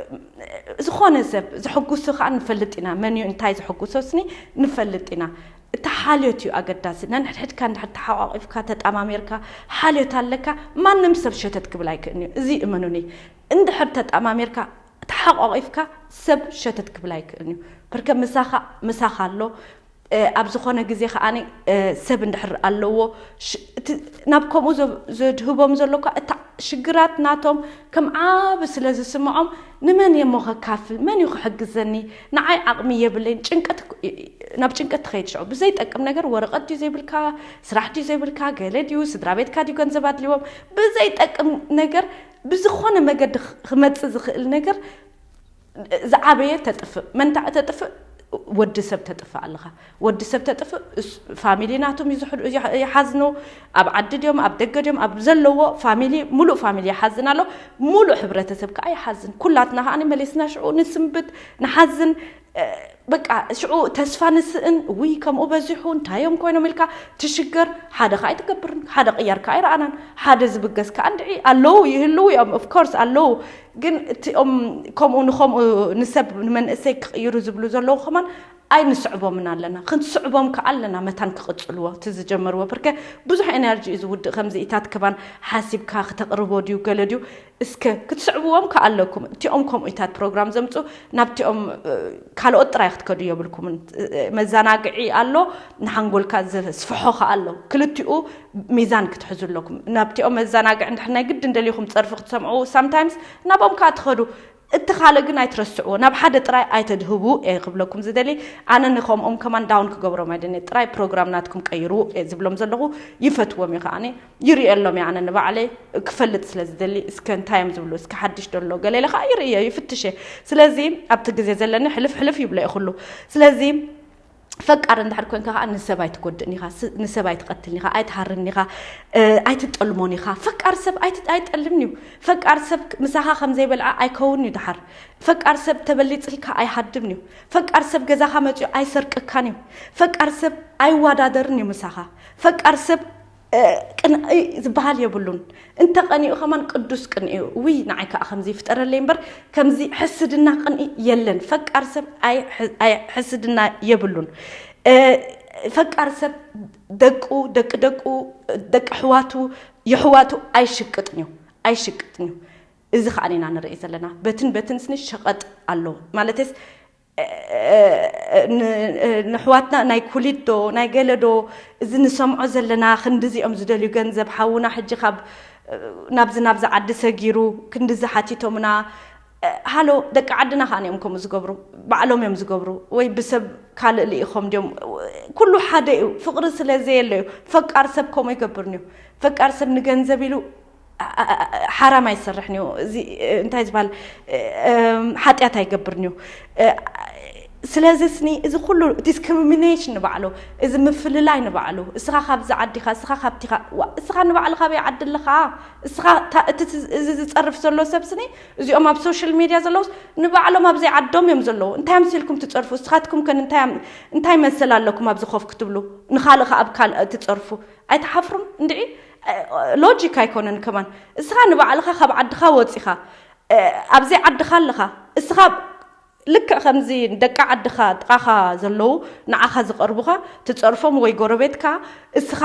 ዝኾነ ሰብ ዘሐጉሶ ከኣ ንፈልጥ ኢና። መን እዩ እንታይ ዘሐጉሶ ስኒ ንፈልጥ ኢና። እቲ ሓልዮት እዩ ኣገዳሲ። ነንሕድሕድካ እንድሕር ተሓቋቒፍካ፣ ተጣማሚርካ፣ ሓልዮት ኣለካ፣ ማንም ሰብ ሸተት ክብል ኣይክእልን እዩ። እዚ እመኑኒ። እንድሕር ተጣማሚርካ፣ ተሓቋቒፍካ፣ ሰብ ሸተት ክብል ኣይክእልን እዩ። በርከ ምሳኻ፣ ምሳኻ ኣሎ። እ፣ ኣብ ዝኾነ ግዜ ከኣ፣ እ፣ ሰብ እንድሕር ኣለዎ፣ ሽ-፣ እቲ ናብ ከምኡ ዘ-፣ ዘድህቦም ዘሎ እኳ፣ እታ ሽግራት ናቶም ከም ዓቢ ስለ ዝስምዖም፣ ንመን እየ እሞ ከካፍል? መን እዩ ክሕግዘኒ? ንዓይ ዓቕሚ የብለይን። ጭንቀት፣ ናብ ጭንቀት ትኸይድ ሽዑ። ብዘይጠቅም ነገር፣ ወረቐት ድዩ ዘይብልካ? ስራሕ ድዩ ዘይብልካ? ገለ ድዩ? ስድራ ቤትካ ድዩ ገንዘብ ኣድልዎም? ብዘይጠቅም ነገር፣ ብዝኾነ መገዲ ክ-፣ ክመጽእ ዝኽእል ነገር ዝዓበየ ተጥፍእ። መን ተጥፍእ? ወዲ ሰብ ተጥፍእ ኣለኻ። ወዲ ሰብ ተጥፍእ፣ እስ-፣ ፋሚሊ ናቶም ይዝሕ-፣ ይሓ-፣ ይሓዝኑ። ኣብ ዓዲ ድዮም፣ ኣብ ደገ ድዮም፣ ኣብ ዘለዎ ፋሚሊ፣ ሙሉእ ፋሚሊ ይሓዝን ኣሎ። ሙሉእ ሕብረተሰብ ከኣ ይሓዝን። ኩላትና ከኣ መሊስና ሽዑ ንስንብት፣ ንሓዝን። እ፣ በቃ ሽዑ ተስፋ ንስእን፣ ውይ ከምኡ በዚሑ፣ እንታይ እዮም ኮይኖም ኢልካ ትሽገር። ሓደ ከኣ ኣይትገብርን፣ ሓደ ቅያር ከኣ ኣይረኣናን፣ ሓደ ዝብገስ ከኣ እንድዒ ኣለዉ፣ ይህልዉ እዮም፣ ኦፍ ኮርስ ኣለዉ። ግን እቲኦም ከምኡ ንኸምኡ ንሰብ ንመንእሰይ ክቕይሩ ዝብሉ ዘለዉ ከማን ኣይንስዕቦምን ኣለና። ክንስዕቦም ከኣ ኣለና መታን ክቕጽልዎ እቲ ዝጀመርዎ። ብርከ ብዙሕ ኤነርጂ እዩ ዝውድእ። ከምዚ ኢታት ከማን ሓሲብካ ክተቕርቦ ድዩ ገለ ድዩ? እስከ ክትስዕብዎም ከኣ ኣለኩም። እቲኦም ከምኡ ኢታት ፕሮግራም ዘምጹ ናብቲኦም፣ እ፣ ካልኦት ጥራይ ክትከዱ የብልኩምን። እ፣ መዘናግዒ ኣሎ፣ ንሓንጎልካ ዘስፍሖ ከኣ ኣሎ። ክልቲኡ ሚዛን ክትሕዙ ኣለኩም። ናብቲኦም መዘናግዒ እንድሕር ናይ ግድን ደሊኹም ጸርፊ ክትሰምዑ፣ ሳምታይምስ ናብኦም ከኣ ትኸዱ። እቲ ካልእ ግን ኣይትረስዕዎ፣ ናብ ሓደ ጥራይ ኣይተድህቡ እየ ክብለኩም ዝደሊ። ኣነ ንኸምኦም ከማን ዳውን ክገብሮም ኣይደልን፣ ጥራይ ፕሮግራም ናትኩም ቀይሩ እየ ዝብሎም ዘለኹ። ይፈትዎም እየ ከኣኒ፣ ይርእየሎም እየ። ኣነ ንባዕለይ ክፈልጥ ስለ ዝደሊ፣ እስከ እንታይ እዮም ዝብሉ፣ እስከ ሓድሽ ዶ ኣሎ ገለ ኢለ ከኣ ይርእየ፣ ይፍትሽ እየ። ስለዚ ኣብቲ ግዜ ዘለኒ ሕልፍ ሕልፍ ይብሎ እየ ኩሉ። ስለዚ ፈቃር እንድሕር ኮንካ ከዓ ንሰብ ኣይትጎድእን ኢኻ፣ ስ- ንሰብ ኣይትቐትልን ኢኻ፣ ኣይትሃርን ኢኻ፣ እ፣ ኣይትጠልሞን ኢኻ። ፈቃር ሰብ ኣይት- ኣይጠልምን እዩ። ፈቃር ሰብ ምሳኻ ከም ዘይበልዓ ኣይከውን እዩ ድሓር። ፈቃር ሰብ ተበሊጽልካ ኣይሃድምን እዩ። ፈቃር ሰብ ገዛኻ መጺኡ ኣይሰርቅካን እዩ። ፈቃር ሰብ ኣይዋዳደርን እዩ ምሳኻ። ፈቃር ሰብ እ፣ ቅንኢ ዝበሃል የብሉን። እንተ ቀኒኡ ከማን ቅዱስ ቅንኢ እዩ። ውይ ንዓይ ከዓ ከምዚ ይፍጠረለይ እምበር ከምዚ ሕስድና ቅንኢ የለን። ፈቃር ሰብ ኣይ- ኣይ- ሕስድና የብሉን። እ፣ ፈቃር ሰብ ደቁ፣ ደቂ ደቁ፣ ደቂ ኣሕዋቱ፣ የሕዋቱ ኣይሽቅጥን እዩ። ኣይሽቅጥን እዩ። እዚ ከዓ ኢና ንርኢ ዘለና። በትን በትን ስኒ ሸቐጥ ኣሎ። ማለትስ እ፣ ን- እ፣ ንሕዋትና ናይ ኩሊት ዶ ናይ ገለ ዶ፣ እዚ ንሰምዖ ዘለና ክንድዚኦም ዝደልዩ ገንዘብ ሓውና ሕጂ ካብ እ፣ ናብዚ ናብዚ ዓዲ ሰጊሩ ክንድዚ ሓቲቶምና። እ፣ ሃሎ ደቂ ዓድና ከዓ እዮም ከምኡ ዝገብሩ፣ ባዕሎም እዮም ዝገብሩ። ወይ ብሰብ ካልእ ልኢኾም ድዮም? ኩሉ ሓደ እዩ። ፍቕሪ ስለ ዘየለ እዩ። ፈቃር ሰብ ከምኡ ይገብርኒ እዩ። ፈቃር ሰብ ንገንዘብ ኢሉ ሓራም ኣይሰርሕን እዩ። እዚ እንታይ ዝበሃል ሓጢኣት ኣይገብርን እዩ። ስለዚ ስኒ እዚ ኩሉ ዲስክሪሚኔሽን ንባዕሉ፣ እዚ ምፍልላይ ንባዕሉ፣ እስኻ ካብዚ ዓዲኻ፣ እስኻ ካብቲኻ፣ ዋ፣ እስኻ ንባዕልኻ ኣበይ ዓዲ ኣለኻ? እስኻ እታ- እቲ ት- እዚ ዝጸርፍ ዘሎ ሰብ ስኒ፣ እዚኦም ኣብ ሶሻል ሜድያ ዘለውስ ንባዕሎም ኣብዘይ ዓዶም እዮም ዘለዉ። እንታይ ኣምሲልኩም ትጸርፉ? እስኻትኩም ከን እንታይ ኣም- እንታይ መሰል ኣለኩም ኣብዚ ኮፍ ክትብሉ? ንኻልእ ከ ኣብ ካልእ ትጸርፉ? ኣይትሓፍሩን እንድዒ? ሎጂክ ኣይኮነን ከማን። እስኻ ንባዕልኻ ካብ ዓድኻ ወጺኻ፣ እ፣ ኣብዘይ ዓድኻ ኣለኻ። እስኻ ልክዕ ከምዚ ደቂ ዓድኻ ጥቓኻ ዘለዉ ንዓኻ ዝቐርቡኻ ትጸርፎም ወይ ጎረቤትካ እስኻ፣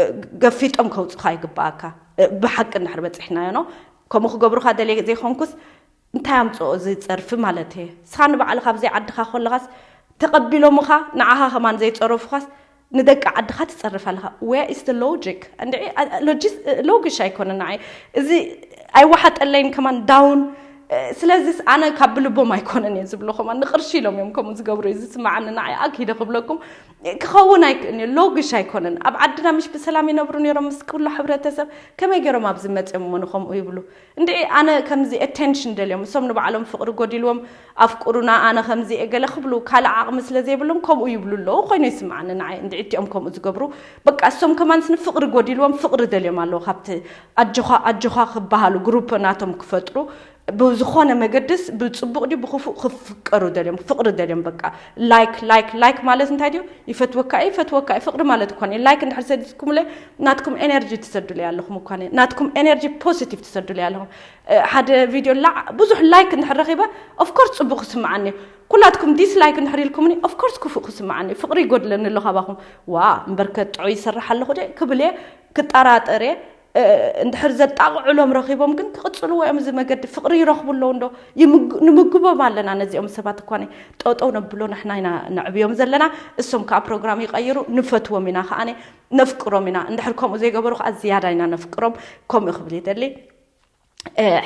እ፣ ገፊጦም ከውጽኻ ይግባኣካ። እ፣ ብሓቂ እንድሕር በጺሕናዮ ነው። ከምኡ ክገብሩኻ ደልየ ዘይኮንኩስ እንታይ ኣምጽኦ እዚ ጸርፊ ማለት እየ። እስኻ ንባዕልኻ ኣብዘይ ዓድኻ ከለኻስ ተቐቢሎምኻ ንዓኻ ከማን ዘይጸረፉኻስ ንደቂ ዓድኻ ትጸርፍ ኣለኻ። Where is the logic? እንድዒ ሎጂስ ሎጊሽ ኣይኮነን ንዓይ። እዚ ኣይወሓጠለይን ከማን ዳውን። ስለዚስ ኣነ ካብ ብልቦም ኣይኮነን እየ ዝብሎ። ከማን ንቕርሺ ኢሎም እዮም ከምኡ ዝገብሩ እዩ ዝስምዓኒ ንዓይ። ኣኪደ ክብለኩም ክኸውን ኣይክእልን እዩ። ሎጊሽ ኣይኮነን። ኣብ ዓድና ምሽ ብሰላም ይነብሩ ነይሮም ምስ ኩሉ ሕብረተሰብ። ከመይ ገይሮም ኣብዚ መጽዮም እሞ ንኸምኡ ይብሉ? እንድዒ ኣነ ከምዚ ኣቴንሽን ደልዮም እሶም ንባዕሎም ፍቕሪ ጎዲልዎም ኣፍቅሩና ኣነ ከምዚ እየ ገለ ክብሉ ካልእ ዓቕሚ ስለ ዘይብሎም ከምኡ ይብሉ ኣለዉ ኮይኑ ይስምዓኒ ንዓይ። እንድዒ እቲኦም ከምኡ ዝገብሩ በቃ እሶም ከማንስ ንፍቕሪ ጎዲልዎም ፍቕሪ ደልዮም ኣለዉ ካብቲ ኣጆኻ ኣጆኻ ክበሃሉ ግሩፕ ናቶም ክፈጥሩ ብዝኾነ መገድስ ብጽቡቕ ድዩ ብኽፉእ ክፍቀሩ ደልዮም ፍቕሪ ደልዮም በቃ ላይክ ላይክ ላይክ ማለት እንታይ ድዩ? ይፈትወካ እየ ይፈትወካ እየ ፍቕሪ ማለት እኳ እዩ። ላይክ እንድሕር ሰዲድኩምለይ ናትኩም ኤነርጂ ትሰዱለይ ኣለኹም እኳ ናትኩም ኤነርጂ ፖዚቲቭ ትሰዱለይ ኣለኹም። ሓደ ቪድዮ ላዕ ብዙሕ ላይክ እንድሕር ረኺበ ኦፍኮርስ ጽቡቕ ክስምዓኒ እዩ። ኩላትኩም ዲስላይክ እንድሕር ኢልኩምኒ ኦፍኮርስ ክፉእ ክስምዓኒ እዩ። ፍቕሪ ይጎድለኒ ኣሎ ካባኹም። ዋ እምበርከ ጥዑይ ይሰርሕ ኣለኹ ደ ክብል እየ ክጠራጠር እየ። እንድሕር ዘጣቕዕሎም ረኺቦም ግን ክቕጽልዎ እዮም እዚ መገዲ ፍቕሪ ይረኽቡ ኣለዉ እንዶ። ንምግቦም ኣለና ነዚኦም ሰባት እኳ ጠጠው ነብሎ ንሕና ኢና ነዕብዮም ዘለና። እሶም ከዓ ፕሮግራም ይቐይሩ ንፈትዎም ኢና ከዓነ ነፍቅሮም ኢና። እንድሕር ከምኡ ዘይገበሩ ከዓ ዝያዳ ኢና ነፍቅሮም። ከምኡ ክብል ይደሊ።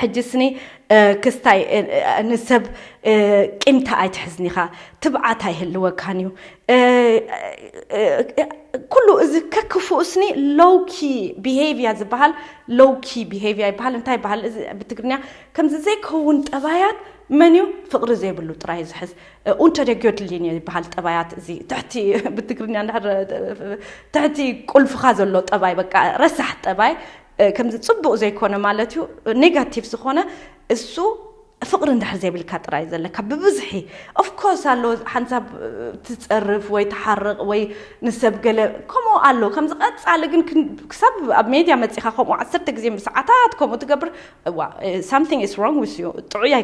ሕጂ ስኒ ክስታይ ንሰብ ቂምታ ኣይትሕዝኒኻ ትብዓት ኣይህልወካን እዩ። ኩሉ እዚ ከክፉኡ ስኒ ሎውኪ ቢሄቪያ ዝበሃል ሎውኪ ቢሄቪያ ይበሃል እንታይ ይበሃል እዚ ብትግርኛ ከምዚ ዘይከውን ጠባያት መን እዩ ፍቕሪ ዘይብሉ ጥራይ ዝሕዝ ኡንተ ደጊዮ ድሊን ይበሃል ጠባያት እዚ ትሕቲ ብትግርኛ ትሕቲ ቁልፍኻ ዘሎ ጠባይ በቃ ረሳሕ ጠባይ ከምዚ ጽቡቕ ዘይኮነ ማለት እዩ ኔጋቲቭ ዝኾነ እሱ ፍቕሪ እንድሕር ዘይብልካ ጥራይ ዘለካ ብብዝሒ ኦፍኮርስ ኣሎ ሓንሳብ ትጸርፍ ወይ ትሓርቕ ወይ ንሰብ ገለ ከምኡ ኣሎ ከምዚ ቀጻሊ ግን ክሳብ ኣብ ሜድያ መጺኻ ከምኡ ዓሰርተ ግዜ ብሰዓታት ከምኡ ትገብር something is wrong with you ጥዑይ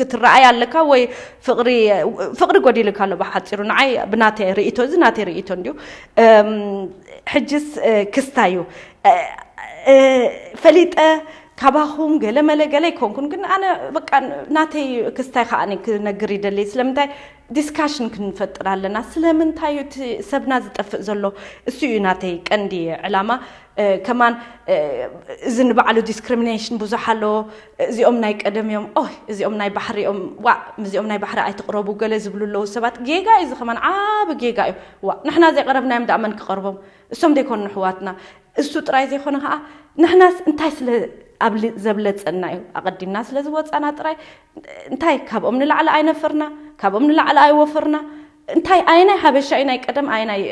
ክትረኣይ ኣለካ ወይ ፍቕሪ ፍቕሪ ጎዲልካ ኣሎ ብሓፂሩ ንዓይ ብናተይ ርእቶ እዚ ናተይ ርእቶ እንድዩ ሕጅስ ክስታ እዩ ፈሊጠ ካባኹም ገለ መለ ገለ ኣይኮንኩን ግን ኣነ በቃ ናተይ ክስታይ ከዓ ክነግር ይደሊ ስለምንታይ ዲስካሽን ክንፈጥር ኣለና ስለምንታይ እዩ እቲ ሰብና ዝጠፍእ ዘሎ እሱ እዩ ናተይ ቀንዲ ዕላማ ከማን እዚ ንባዕሉ ዲስክሪሚኔሽን ብዙሕ ኣሎ እዚኦም ናይ ቀደም እዮም ኦ እዚኦም ናይ ባሕሪ እዮም ዋ እዚኦም ናይ ባሕሪ ኣይትቕረቡ ገለ ዝብሉ ኣለዉ ሰባት ጌጋ እዩ እዚ ከማን ዓቢ ጌጋ እዩ ዋ ንሕና ዘይቀረብናዮም ደኣ መን ክቐርቦም እሶም ዘይኮኑ ንሕዋትና እሱ ጥራይ ዘይኮነ ከዓ ንሕናስ እንታይ ስለ ኣብ ዘብለፀና እዩ ኣቐዲምና ስለ ዝወፃና ጥራይ እንታይ ካብኦም ንላዕሊ ኣይነፈርና ካብኦም ንላዕሊ ኣይወፈርና እንታይ ኣይናይ ሓበሻ እዩ ናይ ቀደም ኣይናይ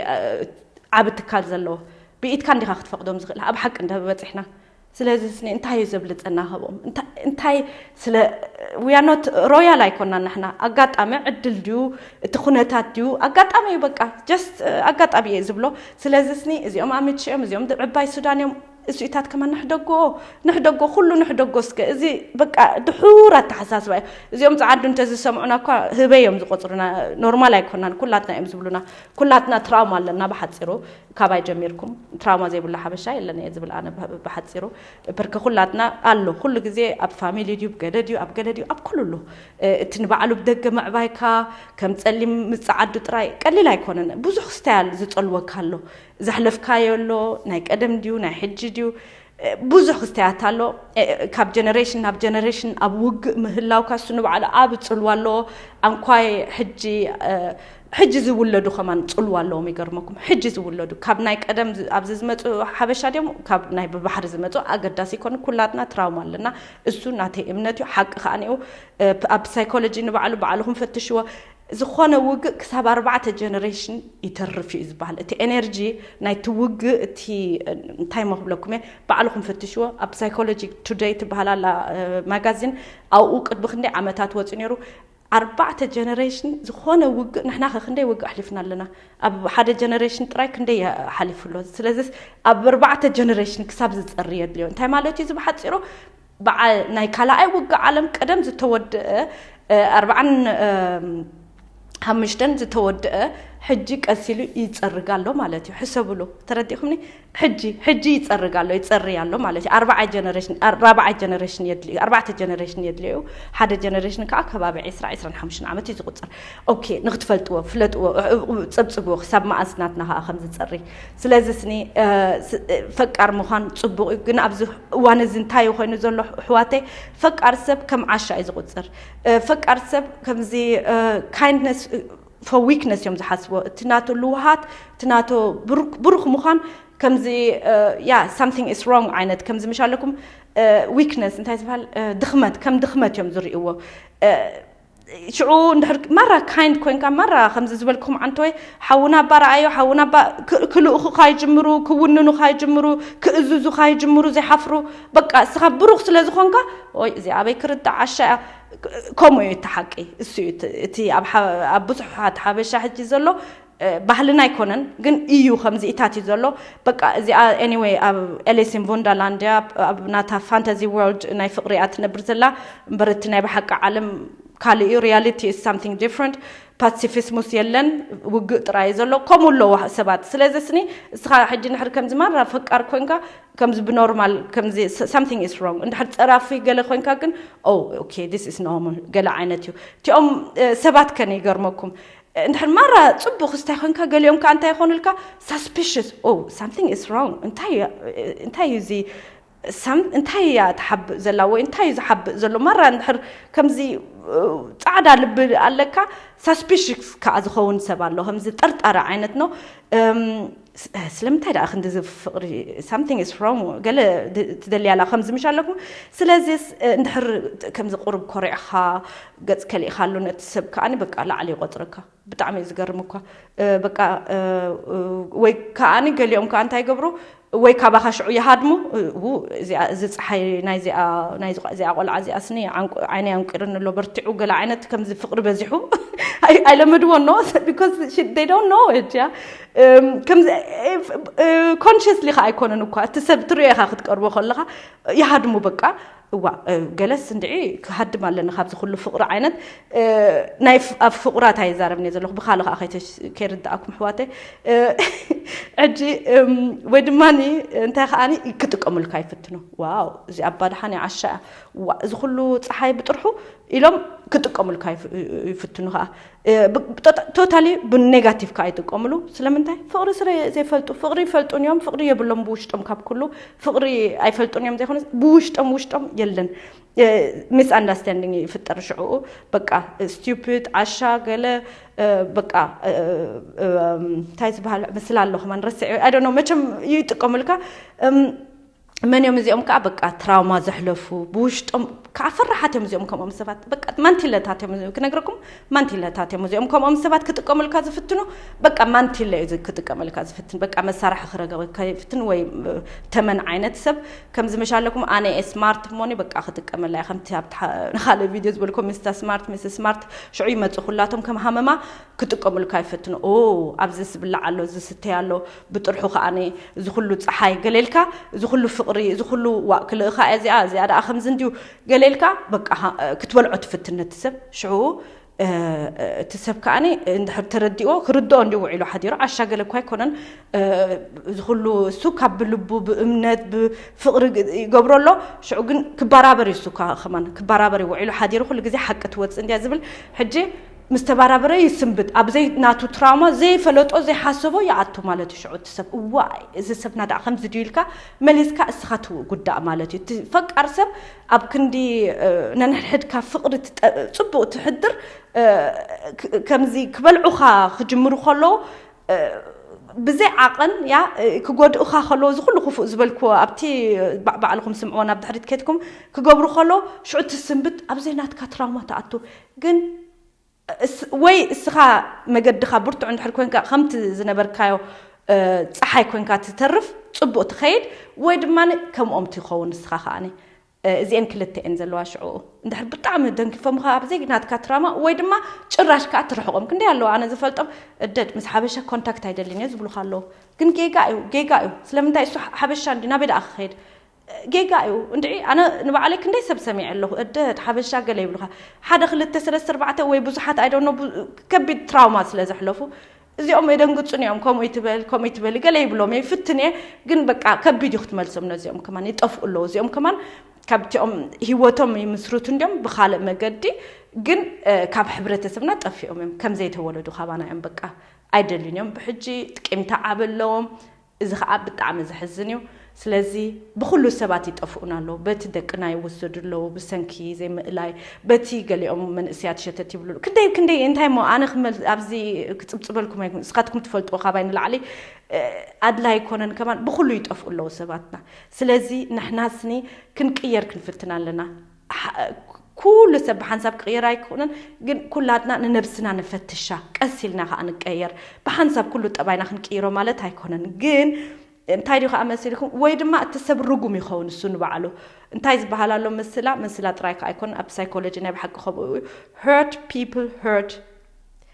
ዓብ ትካል ዘለዎ ብኢትካ እንዲኻ ክትፈቕዶም ዝኽእል ኣብ ሓቂ እንደ በፂሕና። ስለዚ ስኒ እንታይ እዩ ዘብልፀና ካብኦም? እንታይ ስለ ውያኖት ሮያል ኣይኮና ንሕና። ኣጋጣሚ ዕድል ድዩ እቲ ኩነታት ድዩ ኣጋጣሚ እዩ። በቃ ጀስት ኣጋጣሚ እየ ዝብሎ። ስለዚ ስኒ እዚኦም ኣምችኦም እዚኦም ዕባይ ሱዳን እዮም። እሱኢታት ከማ ንሕደጎ ንሕደጎ ኩሉ ንሕደጎ እስከ እዚ በቃ ድሑር ኣተሓሳስባ እዩ። እዚኦም ፃዓዱ እንተዝሰምዑና እኳ ህበይ እዮም ዝቆፅሩና። ኖርማል ኣይኮናን ኩላትና እዮም ዝብሉና። ኩላትና ትራውማ ኣለና ብሓፂሩ። ካባይ ጀሚርኩም ትራውማ ዘይብሉ ሓበሻ የለን እየ ዝብል ኣነ ብሓፂሩ። ብርክ ኩላትና ኣሎ ኩሉ ግዜ ኣብ ፋሚሊ ድዩ ብገደ ድዩ ኣብ ገለ ድዩ ኣብ ኩሉ ኣሎ። እቲ ንባዕሉ ብደገ ምዕባይካ ከም ፀሊም ምፅዓዱ ጥራይ ቀሊል ኣይኮነን። ብዙሕ ክስተያል ዝፀልወካ ኣሎ። ዘሕለፍካዮ ኣሎ። ናይ ቀደም ድዩ ናይ ሕጂ ድዩ ብዙሕ ክስተያት ኣሎ። ካብ ጀነሬሽን ናብ ጀነሬሽን ኣብ ውግእ ምህላውካ እሱ ንባዕሉ ኣብ ፅልዋ ኣለዎ። ኣንኳይ ሕጂ ሕጂ ዝውለዱ ከማን ፅልዋ ኣለዎም። ይገርመኩም ሕጂ ዝውለዱ ካብ ናይ ቀደም ኣብዚ ዝመፁ ሓበሻ ድዮም ካብ ናይ ብባሕሪ ዝመፁ ኣገዳሲ ይኮኑ። ኩላትና ትራውማ ኣለና። እሱ ናተይ እምነት እዩ። ሓቂ ከዓ ኒኡ ኣብ ሳይኮሎጂ ንባዕሉ ባዕልኹም ፈትሽዎ። ዝኾነ ውግእ ክሳብ ኣርባዕተ ጀነሬሽን ይተርፍ እዩ ዝበሃል። እቲ ኤነርጂ ናይቲ ውግእ እቲ እንታይ መክብለኩም እየ ባዕልኹም ፈትሽዎ። ኣብ ሳይኮሎጂ ቱደይ ትበሃል ኣላ ማጋዚን ኣብኡ ቅድሚ ክንደይ ዓመታት ወፂኡ ነይሩ። ኣርባዕተ ጀነሬሽን ዝኾነ ውግእ ንሕና ከ ክንደይ ውግእ ኣሕሊፍና ኣለና? ኣብ ሓደ ጀነሬሽን ጥራይ ክንደይ ሓሊፉ ኣሎ? ስለዚስ ኣብ ኣርባዕተ ጀነሬሽን ክሳብ ዝፀሪ የድልዮ። እንታይ ማለት እዩ እዚ ብሓፂሩ? በዓል ናይ ካልኣይ ውግእ ዓለም ቀደም ዝተወድአ ኣርባዓን ሓሙሽተን ዝተወድአ ሕጂ ቀሲሉ ይፀርግ ኣሎ ማለት እዩ። ሕሰብሉ ተረዲኹምኒ? ሕጂ ሕጂ ይፀርግ ኣሎ ይፀሪ ኣሎ ማለት እዩ። ኣርባዓይ ጀነሬሽን ራብዓይ ጀነሬሽን የድልዩ ኣርባዕተ ጀነሬሽን የድልዩ። ሓደ ጀነሬሽን ከዓ ከባቢ ዕስራ ዕስራን ሓሙሽተን ዓመት እዩ ዝቁፅር። ኦኬ ንክትፈልጥዎ ፍለጥዎ ጸብጽብዎ ክሳብ መኣስ ናትና ከዓ ከም ዝጸሪ። ስለዚ ስኒ ፈቃር ምዃን ጽቡቕ እዩ፣ ግን ኣብዚ እዋን እዚ እንታይ ኮይኑ ዘሎ ኣሕዋተይ፣ ፈቃር ሰብ ከም ዓሻ እዩ ዝቑጽር። ፈቃር ሰብ ከምዚ kindness for weakness እዮም ዝሓስቦ። እቲ ናቶ ልውሃት እቲ ናቶ ብሩክ ምዃን ከምዚ ያ something is wrong ዓይነት ከምዚ ምሽ ኣለኩም weakness እንታይ ዝበሃል ድኽመት ከም ድኽመት እዮም ዝርእይዎ። ሽዑ እንድሕር ማራ kind ኮይንካ ማራ ከምዚ ዝበልኩም ዓንተወይ ሓውና ኣባ ረኣዮ ሓውና ኣባ ክልእኹኻ ይጅምሩ ክውንኑኻ ይጅምሩ ክእዝዙኻ ይጅምሩ ዘይሓፍሩ። በቃ እስኻ ብሩኽ ስለ ዝኾንካ ወይ እዚ ኣበይ ክርዳእ ዓሻ እያ። ከምኡ እዩ እቲ ሓቂ። እሱ እዩ እቲ ኣብ ብዙሓት ሓበሻ ሕጂ ዘሎ ባህልና ኣይኮነን ግን እዩ ከምዚኢታት እዩ ዘሎ። በቃ እዚኣ anyway ኣብ Alice in Wonderland እያ ኣብ ናታ fantasy world ናይ ፍቕሪ እያ ትነብር ዘላ። እምበር እቲ ናይ ብሓቂ ዓለም ካልእ እዩ። Reality is something different። ፓሲፊስሙስ የለን። ውግእ ጥራይ ዘሎ ከምኡ ኣለዎ ሰባት። ስለዚ ስኒ እስኻ ሕጂ ንሕር ከምዚ ማራ ፈቃር ኮንካ ከምዚ ብኖርማል ከምዚ something is wrong እንድሕር ጸራፊ ገለ ኮንካ ግን oh okay this is normal ገለ ዓይነት እዩ። እቲኦም ሰባት ከን ይገርመኩም እንድሕር ማራ ጽቡቕ ክስታይ ኮንካ ገሊኦም ከኣ እንታይ ይኾኑልካ suspicious oh something is wrong እንታይ እንታይ እዩ እዚ እንታይ እያ ትሓብእ ዘላ ወይ እንታይ እዩ ዝሓብእ ዘሎ ማራ እንድሕር ከምዚ ጻዕዳ ልቢ ኣለካ suspicious ከኣ ዝኸውን ሰብ ኣሎ ከምዚ ጥርጣረ ዓይነት ነው። ስለምንታይ ደኣ ክንዲ እዚ ፍቕሪ something is wrong ገለ ትደልያላ ከምዚ ምሽ ኣለኩም። ስለዚስ እንድሕር ከምዚ ቁሩብ ኮሪዕኻ ገጽ ከሊእኻሉ ነቲ ሰብ ከኣ በቃ ላዕሊ ይቆጽረካ። ብጣዕሚ እዩ ዝገርም እኳ በቃ ወይ ከኣኒ ገሊኦም ከዓ እንታይ ይገብሩ ወይ ካባኻ ሽዑ ይሃድሙ። እዚ ፀሓይ ናይዚኣ ቆልዓ እዚኣ ስኒ ዓይነ ኣንቂርኒ ኣሎ በርቲዑ ገለ ዓይነት ከምዚ ፍቅሪ በዚሑ ኣይለመድዎ no because they don't know it እያ። ከምዚ consciously ከዓ ኣይኮነን እኳ እቲ ሰብ ትሪኦ ኢኻ ክትቀርቦ ከለኻ ይሃድሙ በቃ እዋ ገለስ እንድዒ ክሃድም ኣለኒ ካብዚ ኩሉ ፍቕሪ ዓይነት ናይ ኣብ ፍቑራት ኣይዛረብን እየ ዘለኹ ብካልእ ከዓ ከይርድኣኩም ኣሕዋተይ። ሕጂ ወይ ድማ እንታይ ከዓ ክጥቀሙልካ ይፍትኑ። ዋው እዚ ኣባ ድሓን ዓሻ እያ። እዚ ኩሉ ፀሓይ ብጥርሑ ኢሎም ክጥቀሙልካ ይፍትኑ ከዓ ቶታሊ ብኔጋቲቭ ከዓ ይጥቀምሉ። ስለምንታይ ፍቕሪ ስለ ዘይፈልጡ ፍቕሪ ይፈልጡን እዮም ፍቕሪ የብሎም ብውሽጦም ካብ ኩሉ ፍቕሪ ኣይፈልጡን እዮም ዘይኮነ ብውሽጦም ውሽጦም የለን። ሚስ ኣንዳስታንዲንግ ይፍጠር ሽዕኡ በቃ ስቱፒድ ዓሻ ገለ በቃ እንታይ ዝበሃል ምስላ ኣሎ ከማን ረስዕ I don't know መቸም ይጥቀሙልካ። መን እዮም እዚኦም ከዓ? በቃ ትራውማ ዘሕለፉ፣ ብውሽጦም ከዓ ፈራሓት እዮም። እዚኦም ከምኦም ሰባት በቃ ማንቲለታት እዮም። ክነግረኩም፣ ማንቲለታት እዮም። እዚኦም ከምኦም ሰባት ክጥቀሙልካ ዝፍትኑ፣ በቃ ማንቲለ እዩ ክጥቀመልካ ዝፍትን። በቃ መሳርሒ ክረገበካ ይፍትን፣ ወይ ተመን ዓይነት ሰብ። ከምዚ መሻለኩም፣ ኣነ እየ ስማርት እሞኒ በቃ ክጥቀመላ እየ። ከምቲ ኣብቲ ንካልእ ቪድዮ ዝበልኩም፣ ሚስተር ስማርት፣ ሚስስ ስማርት፣ ሽዑ ይመፁ ኩላቶም ከም ሃመማ ክጥቀሙልካ ይፈትኑ። ኦ፣ ኣብዚ ዝብላዕ ኣሎ፣ እዚ ስተይ ኣሎ፣ ብጥርሑ ከዓኒ እዚ ኩሉ ፀሓይ ገሌልካ፣ እዚ ኩሉ ፍቕሪ፣ እዚ ኩሉ ዋእ ክልእኻ እያ እዚኣ፣ እዚኣ ደኣ ከምዚ እንድዩ ገሌልካ፣ በቃ ክትበልዖ ትፍትን ነቲ ሰብ። ሽዑ እቲ ሰብ ከዓኒ እንድሕር ተረዲኦ፣ ክርድኦ እንድዩ ውዒሉ ሓዲሩ። ዓሻ ገለ እኳ ኣይኮነን። እዚ ኩሉ እሱ ካብ ብልቡ ብእምነት ብፍቕሪ ይገብሮ ኣሎ። ሽዑ ግን ክበራበር እዩ እሱ ከ-፣ ከማን ክበራበር እዩ ውዒሉ ሓዲሩ። ኩሉ ግዜ ሓቂ ትወፅእ እንድያ ዝብል። ሕጂ ምስ ተበራበረ ይስንብት። ኣብ ዘይ ናቱ ትራውማ ዘይፈለጦ ዘይሓሰቦ ይኣቱ ማለት እዩ። ሽዑ እቲ ሰብ እዋይ እዚ ሰብና ደኣ ከምዚ ድዩ ኢልካ መሊስካ እስኻ ትጉዳእ ማለት እዩ። እቲ ፈቃር ሰብ ኣብ ክንዲ ነንሕድሕድካ ፍቕሪ ጽቡቕ ትሕድር ከምዚ ክበልዑኻ ክጅምሩ ከለዉ ብዘይ ዓቐን ያ ክጎድኡኻ ከለዉ እዚ ኩሉ ክፉእ ዝበልክዎ ኣብቲ ባዕልኹም ስምዕዎ ናብ ድሕሪት ከድኩም ክገብሩ ከለዉ ሽዑ ትስንብት ኣብ ዘይናትካ ትራውማ ትኣቱ። ግን ወይ እስኻ መገድኻ ብርቱዕ እንድሕር ኮንካ ከምቲ ዝነበርካዮ ፀሓይ ኮንካ ትተርፍ ጽቡቕ ትኸይድ ወይ ድማ ከምኦም ትኸውን ንስኻ ከዓኒ እዚአን ክልተ እየን ዘለዋ ሽዑ እንድሕር ብጣዕሚ ደንኪፎምኻ ኣብ ዘይናትካ ትራማ ወይ ድማ ጭራሽ ከዓ ትርሕቆም ክንደይ ኣለዋ ኣነ ዝፈልጦም እደድ ምስ ሓበሻ ኮንታክት ኣይደልን እየ ዝብሉኻ ኣለዉ ግን ጌጋ እዩ ጌጋ እዩ ስለምንታይ እሱ ሓበሻ እንዲ ናበይ ደኣ ክኸይድ ጌጋ እዩ እንድዒ ኣነ ንባዕለይ ክንደይ ሰብ ሰሚዐ ኣለኹ እደድ ሓበሻ ገለ ይብሉኻ ሓደ ክልተ ሰለስተ ኣርባዕተ ወይ ብዙሓት ኣይደኖ ከቢድ ትራውማ ስለ ዘሕለፉ እዚኦም የደንግጹን እዮም ከምኡ ይትበል ከምኡ ይትበል ገለ ይብሎም እየ ይፍትን እየ ግን በቃ ከቢድ እዩ ክትመልሶም ነዚኦም ከማን ይጠፍኡ ኣለዉ እዚኦም ከማን ካብቲኦም ህይወቶም ይምስርቱ እንዲዮም ብካልእ መገዲ ግን ካብ ሕብረተሰብና ጠፊኦም እዮም ከም ዘይተወለዱ ካባና እዮም በቃ ኣይደልን እዮም ብሕጂ ጥቂምታ ዓበ ኣለዎም እዚ ከዓ ብጣዕሚ ዘሕዝን እዩ ስለዚ ብኩሉ ሰባት ይጠፍኡና ኣለዉ በቲ ደቅና ይወሰዱ ኣለዉ ብሰንኪ ዘይምእላይ በቲ ገሊኦም መንእስያት ሸተት ይብሉ ክንደይ ክንደይ እንታይ ሞ ኣነ ክመል ኣብዚ ክፅብፅበልኩም ኣይኮን እስኻትኩም ትፈልጥዎ ካባይ ንላዕሊ ኣድላይ ኣይኮነን ከማን ብኩሉ ይጠፍኡ ኣለዉ ሰባትና ስለዚ ንሕናስኒ ክንቅየር ክንፍትን ኣለና ኩሉ ሰብ ብሓንሳብ ክቕየር ኣይክእልን ግን ኩላትና ንነብስና ንፈትሻ ቀስ ኢልና ከዓ ንቀየር ብሓንሳብ ኩሉ ጠባይና ክንቅይሮ ማለት ኣይኮነን ግን እንታይ ድዩ ከዓ መሲልኩም ወይ ድማ እቲ ሰብ ርጉም ይኸውን እሱ ንባዕሉ እንታይ ዝበሃል ኣሎ ምስላ ምስላ ጥራይ ከዓ ኣይኮን ኣብ ሳይኮሎጂ ናይ ብሓቂ ከምኡ hurt people hurt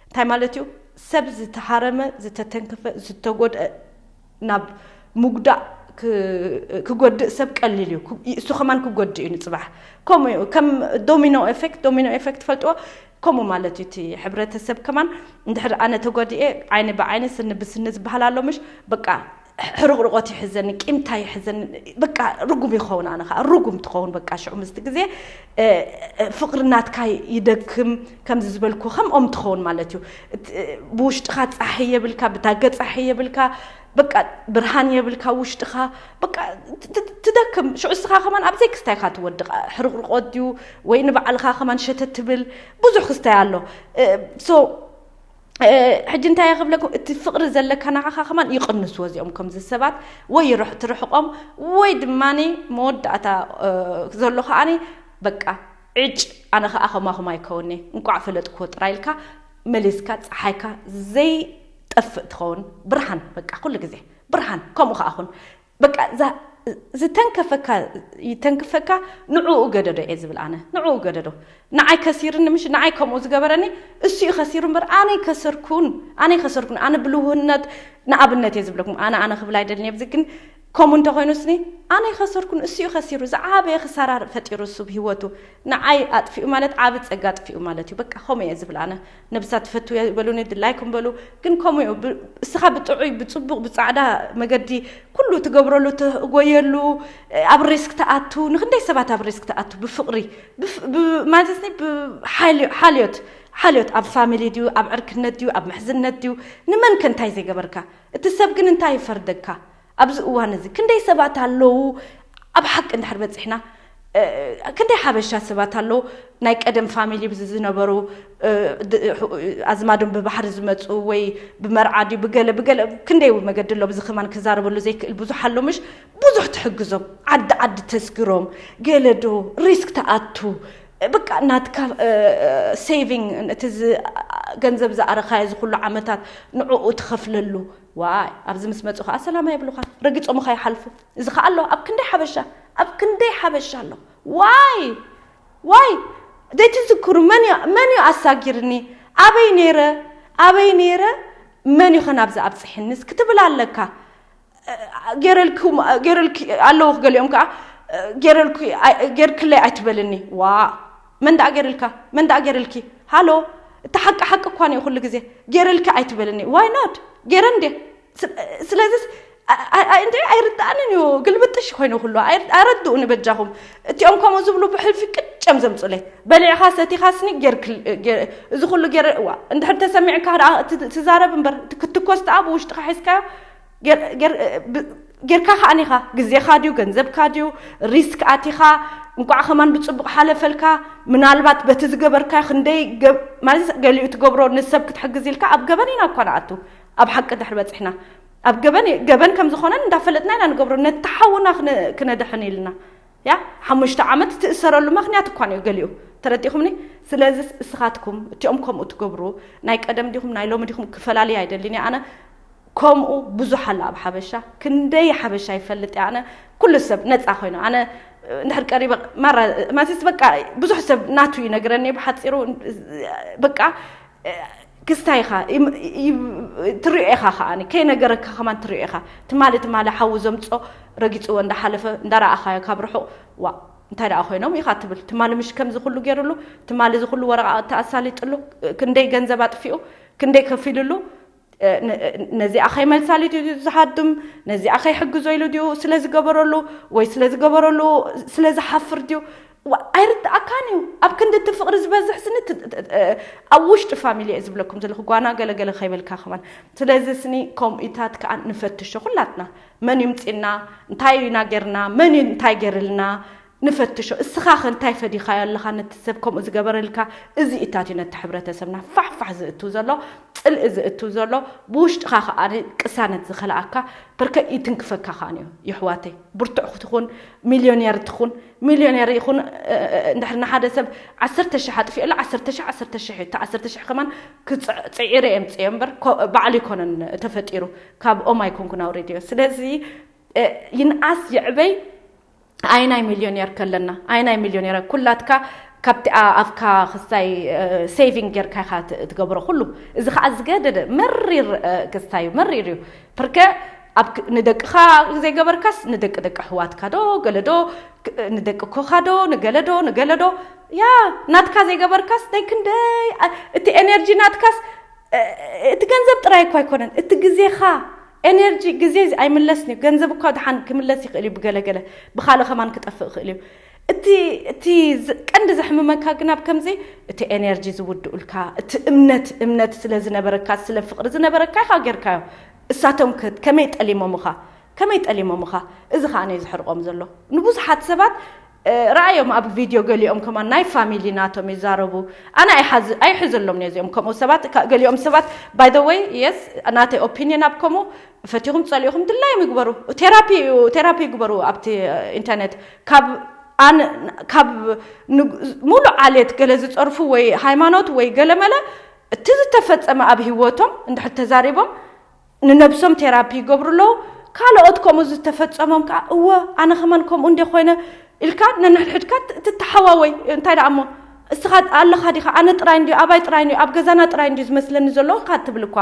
እንታይ ማለት እዩ ሰብ ዝተሃረመ ዝተተንከፈ ዝተጎድአ ናብ ምጉዳእ ክጎድእ ሰብ ቀሊል እዩ እሱ ከማን ክጎድእ እዩ ንፅባሕ ከምኡ እዩ ከም ዶሚኖ ኤፌክት ዶሚኖ ኤፌክት ፈልጥዎ ከምኡ ማለት እዩ እቲ ሕብረተሰብ ከማን እንድሕር ኣነ ተጎዲኤ ዓይኒ ብዓይኒ ስኒ ብስኒ ዝበሃል ኣሎ ምሽ በቃ ሕርቕርቆት ይሕዘኒ ቂምታ ይሕዘኒ በቃ ርጉም ይኸውን ኣነ ከዓ ርጉም ትኸውን በቃ ሽዑ ምስቲ ግዜ ፍቕሪ ናትካ ይደክም ከምዚ ዝበልኩ ከምኦም ትኸውን ማለት እዩ ብውሽጥኻ ፃሒ የብልካ ብዳገ ፃሒ የብልካ በቃ ብርሃን የብልካ ውሽጥኻ በቃ ትደክም ሽዑ እስኻ ከማን ኣብዘይ ክስታይካ ትወድቕ ሕርቕርቆት ድዩ ወይ ንባዕልኻ ከማን ሸተት ትብል ብዙሕ ክስታይ ኣሎ so ሕጂ እንታይ ክብለኩም እቲ ፍቕሪ ዘለካ ንዓኻ ከማን ይቕንስዎ እዚኦም ከምዚ ሰባት ወይ ትርሕቆም ወይ ድማ መወዳእታ ዘሎ ከዓኒ በቃ ዕጭ ኣነ ከዓ ከማኹም ኣይከውኒ እንቋዕ ፈለጥክዎ ጥራይ ኢልካ መሊስካ ፀሓይካ ዘይጠፍእ ትኸውን ብርሃን በቃ ኩሉ ግዜ ብርሃን ከምኡ ከዓ ኹን በቃ ዝተንከፈካ ይተንክፈካ ንዕኡ ገደዶ እየ ዝብል ኣነ ንዕኡ ገደዶ ንዓይ ከሲርኒ ምሽ ንዓይ ከምኡ ዝገበረኒ እሱ እዩ ከሲሩ እምበር ኣነ ከሰርኩን ኣነ ከሰርኩን ኣነ ብልውህነት ንኣብነት እየ ዝብለኩም ኣነ ኣነ ክብል ኣይደልን ኣብዚ ግን ከምኡ እንተኮይኑ ስኒ ኣነ ከሰርኩን እሱ እዩ ከሲሩ ዝዓበየ ክሳራ ፈጢሩ እሱ ብሂወቱ ንዓይ ኣጥፊኡ ማለት ዓቢ ጸጋ ኣጥፊኡ ማለት እዩ በቃ ከምኡ እየ ዝብል ኣነ ነብሳ ትፈትው እየ በሉኒ ድላይኩም በሉ ግን ከምኡ እዩ እስኻ ብጥዑይ ብጽቡቕ ብጻዕዳ መገዲ ኩሉ ትገብረሉ ትጎየሉ ኣብ ሪስክ ትኣቱ ንክንደይ ሰባት ኣብ ሪስክ ትኣቱ ብፍቕሪ ማለትኒ ሓልዮት ሓልዮት ኣብ ፋሚሊ ድዩ ኣብ ዕርክነት ድዩ ኣብ ምሕዝነት ድዩ ንመን ከ እንታይ ዘይገበርካ እቲ ሰብ ግን እንታይ ይፈርደካ ኣብዚ እዋን እዚ ክንደይ ሰባት ኣለዉ ኣብ ሓቂ እንድሕር በፂሕና ክንደይ ሓበሻ ሰባት ኣለዉ ናይ ቀደም ፋሚሊ ብዚ ዝነበሩ፣ ኣዝማዶም ብባሕሪ ዝመፁ ወይ ብመርዓ ድዩ ብገለ ብገለ፣ ክንደይ መገዲ ኣሎ። ብዚ ከማን ክዛረበሉ ዘይክእል ብዙሕ ኣሎ። ምሽ ብዙሕ ትሕግዞም፣ ዓዲ ዓዲ ተስግሮም፣ ገለ ዶ ሪስክ ተኣቱ፣ በቃ ናትካ ሴቪንግ፣ እቲ ገንዘብ ዝኣረኻዮ እዚ ኩሉ ዓመታት ንዕኡ ትኸፍለሉ። ዋይ ኣብዚ ምስ መፁ ከዓ ሰላማ የብሉኻ፣ ረጊፆምኻ ይሓልፉ። እዚ ከዓ ኣሎ ኣብ ክንደይ ሓበሻ፣ ኣብ ክንደይ ሓበሻ ኣሎ። ዋይ ዋይ ዘይትዝክሩ፣ መን እዩ ኣሳጊርኒ፣ ኣበይ ነይረ፣ ኣበይ ነይረ፣ መን ይኸን ኣብዚ ኣብፅሕኒስ ክትብል ኣለካ። ገረልኪ ኣለዉ፣ ገሊኦም ከዓ ገረልኪ ጌርክለይ ኣይትበልኒ። ዋ መን ደኣ ገርልካ፣ መን ደኣ ገርልኪ? ሃሎ፣ እቲ ሓቂ ሓቂ እኳ እዩ ኩሉ ግዜ። ገርልኪ ኣይትበልኒ። ዋይ ኖት ገረ እንዴ? ስለዚስ እንደ ኣይርዳእንን እዩ። ግልብጥሽ ኮይኑ ኩሉ ኣረድኡ ንበጃኹም። እቲኦም ከምኡ ዝብሉ ብሕልፊ ቅጨም ዘምፁለይ። በሊዕኻ ሰቲኻስኒ፣ እዚ ኩሉ ገረ እዋ እንድሕር ተሰሚዕካ ትዛረብ እምበር፣ ክትኮስ ደኣ ብውሽጥኻ ሒዝካዮ። ጌርካ ከዓኒኻ ግዜኻ ድዩ ገንዘብካ ድዩ ሪስክ ኣቲኻ፣ እንቋዕ ከማን ብፅቡቕ ሓለፈልካ። ምናልባት በቲ ዝገበርካዮ ክንደይ ማለት ገሊኡ ትገብሮ ንሰብ ክትሕግዝ ኢልካ ኣብ ገበን ኢና እኳ ንኣቱ። ኣብ ሓቂ ድሕር በፅሕና ኣብ ገበን ገበን ከም ዝኾነን እንዳፈለጥና ኢና ንገብሮ። ነቲ ሓውና ክነድሕን ኢልና ያ ሓሙሽተ ዓመት ትእሰረሉ ምክንያት እኳ እዩ ገሊኡ። ተረዲኹምኒ? ስለዚ እስኻትኩም እቲኦም ከምኡ ትገብሩ ናይ ቀደም ዲኹም ናይ ሎሚ ዲኹም ክፈላልየ ኣይደልን እየ ኣነ። ከምኡ ብዙሕ ኣሎ ኣብ ሓበሻ። ክንደይ ሓበሻ ይፈልጥ እየ ኣነ። ኩሉ ሰብ ነፃ ኮይኑ ኣነ እንድሕር ቀሪበ ማራ ማሲስ በቃ ብዙሕ ሰብ ናቱ ይነግረኒ ብሓፂሩ በቃ ክስታይ ኢኻ ትሪኦ ኢኻ ከዓኒ ከይነገረካ ከማን ትሪኦ ኢኻ። ትማሊ ትማሊ ሓዊ ዘምፆ ረጊፅዎ እንዳሓለፈ እንዳረኣኻዮ ካብ ርሑቕ ዋ እንታይ ደኣ ኮይኖም ኢኻ ትብል። ትማሊ ምሽ ከምዚ ኩሉ ገይሩሉ፣ ትማሊ እዚ ኩሉ ወረቓቕቲ ኣሳሊጥሉ፣ ክንደይ ገንዘብ ኣጥፊኡ፣ ክንደይ ከፊልሉ፣ ነዚኣ ከይመልሳሊት እዩ ዝሃድም፣ ነዚኣ ከይሕግዞ ኢሉ ድዩ ስለ ዝገበረሉ ወይ ስለ ዝገበረሉ ስለ ዝሓፍር ድዩ? ኣይርድኣካን እዩ። ኣብ ክንዲ እቲ ፍቕሪ ዝበዝሕ ስኒ ኣብ ውሽጢ ፋሚሊ እየ ዝብለኩም ዘለኹ ጓና ገለገለ ከይበልካ ከማን። ስለዚ ስኒ ከምኡታት ከዓ ንፈትሾ ኩላትና። መን ይምፅና፣ እንታይ ኢና ገርና፣ መን እንታይ ገርልና፣ ንፈትሾ። እስኻ ከ እንታይ ፈዲኻዮ ኣለኻ ነቲ ሰብ ከምኡ ዝገበረልካ? እዚ እታት እዩ ነቲ ሕብረተሰብና ፋሕፋሕ ዝእቱ ዘሎ፣ ፅልኢ ዝእቱ ዘሎ፣ ብውሽጥኻ ከዓ ቅሳነት ዝኸልኣካ። በርከ ይትንክፈካ ከዓ እዩ። ይሕዋተይ ብርቱዕ ክትኹን፣ ሚልዮኔር ትኹን፣ ሚልዮኔር ይኹን። እንድሕር ንሓደ ሰብ ዓሰርተ ሽሕ ኣጥፊኦላ ዓሰርተ ሽሕ ዓሰርተ ሽሕ እዩ። እታ ዓሰርተ ሽሕ ከማን ክፅዒረ የምፅዮ እምበር ባዕሉ ይኮነን ተፈጢሩ። ካብ ኦም ኣይኮንኩን ኣውሪድዮ። ስለዚ ይንኣስ ይዕበይ ኣይናይ ሚልዮኔር ከለና ኣይናይ ሚልዮኔር ኩላትካ ካብቲ ኣፍካ ክስታይ ሴቪንግ ጌርካ ኢኻ ትገብሮ ኩሉ። እዚ ከዓ ዝገደደ መሪር ክስታይ እዩ፣ መሪር እዩ። ብርከ ኣብ ንደቅኻ ዘይገበርካስ ንደቂ ደቂ ኣሕዋትካ ዶ ገለ ዶ ንደቂ ኮኻ ዶ ንገለ ዶ ንገለ ዶ ያ ናትካ ዘይገበርካስ ናይ ክንደይ እቲ ኤነርጂ ናትካስ እቲ ገንዘብ ጥራይ እኳ ኣይኮነን፣ እቲ ግዜኻ፣ ኤነርጂ፣ ግዜ ኣይምለስን እዩ። ገንዘብ እኳ ደሓን ክምለስ ይኽእል እዩ ብገለገለ፣ ብኻልእ ከማን ክጠፍእ ይኽእል እዩ። እቲ እቲ ቀንዲ ዘሕምመካ ግን ኣብ ከምዚ እቲ ኤነርጂ ዝውድኡልካ፣ እቲ እምነት እምነት ስለ ዝነበረካ፣ ስለ ፍቕሪ ዝነበረካ ኢኻ ጌርካዮ። እሳቶም ከ ከመይ ጠሊሞምኻ? ከመይ ጠሊሞምኻ? እዚ ኸኣ እዩ ዘሕርቖም ዘሎ። ንብዙሓት ሰባት ረኣዮም ኣብ ቪድዮ ገሊኦም ከማን ናይ ፋሚሊ ናቶም ይዛረቡ። ኣነ ኣይሕዘሎም ነዚኦም ከምኡ ሰባት። ገሊኦም ሰባት by the way yes ናተይ ኦፒኒየን ኣብ ከምኡ ፈቲኹም ጸሊኹም ድላዮም ይግበሩ። ቴራፒ እዩ፣ ቴራፒ ይግበሩ ኣብቲ ኢንተርኔት። ካብ ኣን ካብ ሙሉ ዓሌት ገለ ዝጸርፉ ወይ ሃይማኖት ወይ ገለመለ እቲ ዝተፈጸመ ኣብ ህይወቶም እንድሕር ተዛሪቦም ንነብሶም ቴራፒ ይገብሩ ኣለዉ። ካልኦት ከምኡ ዝተፈጸሞም ከዓ እወ ኣነ ከማን ከምኡ እንደ ኮይነ ኢልካ ነንሕድሕድካ ትተሓዋወይ። እንታይ ደኣ እሞ እስኻ ኣለኻ ዲኻ? ኣነ ጥራይ እንድዩ፣ ኣባይ ጥራይ እንድዩ፣ ኣብ ገዛና ጥራይ እንድዩ ዝመስለኒ ዘሎ ኢኻ ትብል እኳ።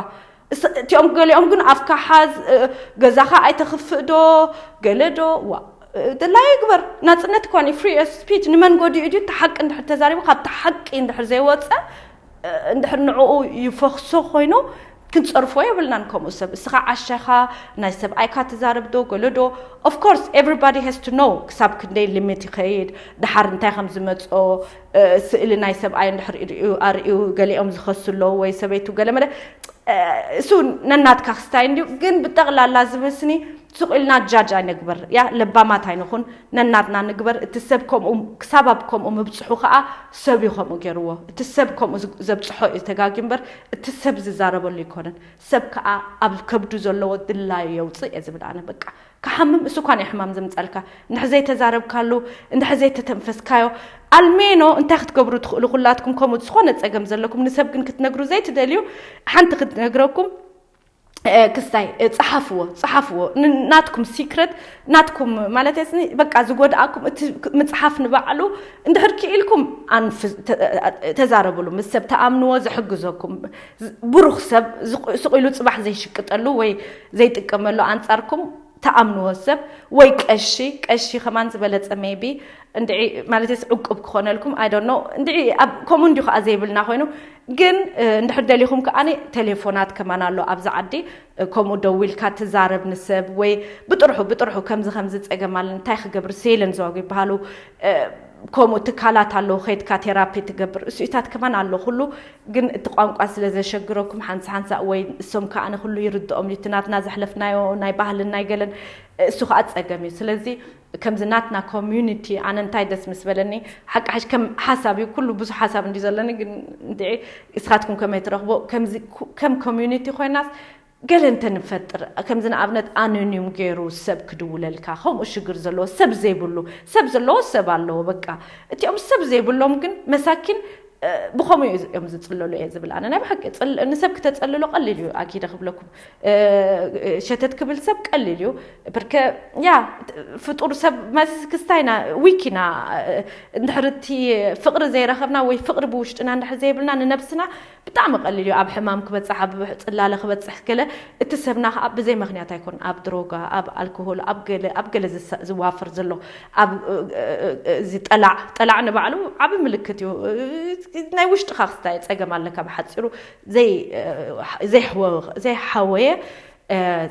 እቲኦም ገሊኦም ግን ኣፍካ ሓዝ፣ ገዛኻ ኣይተኽፍእ ዶ ገለ ዶ ዋ ድላዩ ይግበር። ናጽነት እኳ ፍሪ ስፒች ንመን ጎዲኡ ድዩ? እቲ ሓቂ እንድሕር ተዛሪቡ ካብቲ ሓቂ እንድሕር ዘይወፀ እንድሕር ንዕኡ ይፈኽሶ ኮይኑ ክንፀርፎ የብልናን። ከምኡ ሰብ እስኻ ዓሻኻ ናይ ሰብኣይካ ትዛረብ ዶ ገለ ዶ? Of course everybody has to know ክሳብ ክንደይ ሊሚት ይኸይድ፣ ድሓር እንታይ ከም ዝመፅኦ ስእሊ ናይ ሰብኣይ እንድሕር ኣርእዩ ገሊኦም ዝኸሱ ኣለዉ ወይ ሰበይቱ ገለመለ እሱ ነናትካ ክስታይ እንድዩ። ግን ብጠቕላላ ዝብስኒ ስቕ ኢልና ጃጅ ኣይነግበር፣ ያ ለባማት ኣይንኹን፣ ነናትና ንግበር። እቲ ሰብ ከምኡ ክሳብ ኣብ ከምኡ ምብፅሑ ከዓ ሰብ እዩ ከምኡ ገይርዎ። እቲ ሰብ ከምኡ ዝ- ዘብፅሖ እዩ ተጋግዩ እምበር እቲ ሰብ ዝዛረበሉ ኣይኮነን። ሰብ ከዓ ኣብ ከብዱ ዘለዎ ድላዩ የውፅእ እየ ዝብል ኣነ። በቃ ክሓምም እሱ እኳ ናይ ሕማም ዘምፀልካ እንድሕ ዘይተዛረብካሉ እንድሕ ዘይተተንፈስካዮ ኣልሜኖ እንታይ ክትገብሩ ትኽእሉ ኩላትኩም ከምኡ ዝኾነ ፀገም ዘለኩም ንሰብ ግን ክትነግሩ ዘይትደልዩ ሓንቲ ክትነግረኩም ክስታይ ፀሓፍዎ ፀሓፍዎ ናትኩም ሲክረት ናትኩም ማለት ስኒ በቃ ዝጎድኣኩም እቲ ምፅሓፍ ንባዕሉ እንድሕር ክኢልኩም ተዛረብሉ ምስ ሰብ ተኣምንዎ ዝሕግዘኩም ብሩኽ ሰብ ስቕ ኢሉ ፅባሕ ዘይሽቅጠሉ ወይ ዘይጥቀመሉ ኣንፃርኩም ተኣምንዎ ሰብ ወይ ቀሺ ቀሺ ከማን ዝበለፀ maybe እንድዒ ማለት ስ ዕቁብ ክኾነልኩም I don't know እንድዒ ከምኡ እንዲ ከዓ ዘይብልና ኮይኑ ግን እንድሕር ደሊኹም ከዓኒ ቴሌፎናት ከማን ኣሎ ኣብዚ ዓዲ ከምኡ ደዊልካ ትዛረብ ንሰብ ወይ ብጥርሑ ብጥርሑ ከምዚ ከምዚ ፀገም ኣለን እንታይ ክገብር ሴለን ዘዋጉ ይበሃሉ ከምኡ ትካላት ኣለዉ ከይድካ ቴራፒ ትገብር እሱኢታት ከማን ኣሎ ኩሉ ግን እቲ ቋንቋ ስለ ዘሸግረኩም ሓንሳ ሓንሳ ወይ እሶም ከዓ ንኩሉ ይርድኦም እዩ እቲ ናትና ዘሕለፍናዮ ናይ ባህልን ናይ ገለን እሱ ከዓ ፀገም እዩ ስለዚ ከምዚ ናትና ኮሚዩኒቲ ኣነ እንታይ ደስ ምስ በለኒ ሓቂ ሓሽ ከም ሓሳብ እዩ ኩሉ ብዙሕ ሓሳብ እንዲ ዘለኒ ግን እንድዒ እስኻትኩም ከመይ ትረኽቦ ከም ኮሚዩኒቲ ኮይናስ ገለ እንተንፈጥር ከምዚ ንኣብነት ኣኖኒም ገይሩ ሰብ ክድውለልካ ከምኡ ሽግር ዘለዎ ሰብ ዘይብሉ ሰብ ዘለዎ ሰብ ኣለዎ በቃ እቲኦም ሰብ ዘይብሎም ግን መሳኪን ብኸምኡ እዮም ዝፅለሉ እየ ዝብል ኣነ ናይ ብሓቂ ንሰብ ክተፀልሎ ቀሊል እዩ ኣኪደ ክብለኩም ሸተት ክብል ሰብ ቀሊል እዩ ብርከ ያ ፍጡር ሰብ መስ ክስታይና ዊኪና እንድሕርቲ ፍቅሪ ዘይረኸብና ወይ ፍቅሪ ብውሽጥና እንድሕር ዘይብልና ንነብስና ብጣዕሚ ቀሊል እዩ ኣብ ሕማም ክበፅሕ ኣብ ፅላለ ክበፅሕ ገለ እቲ ሰብና ከዓ ብዘይ ምክንያት ኣይኮን ኣብ ድሮጋ ኣብ ኣልኮሆል ኣብ ገለ ኣብ ገለ ዝዋፈር ዘሎ ኣብ እዚ ጠላዕ ጠላዕ ንባዕሉ ዓብ ምልክት እዩ ናይ ውሽጥካ ክስታይ ፀገም ኣለካ ብሓፂሩ ዘይሓወየ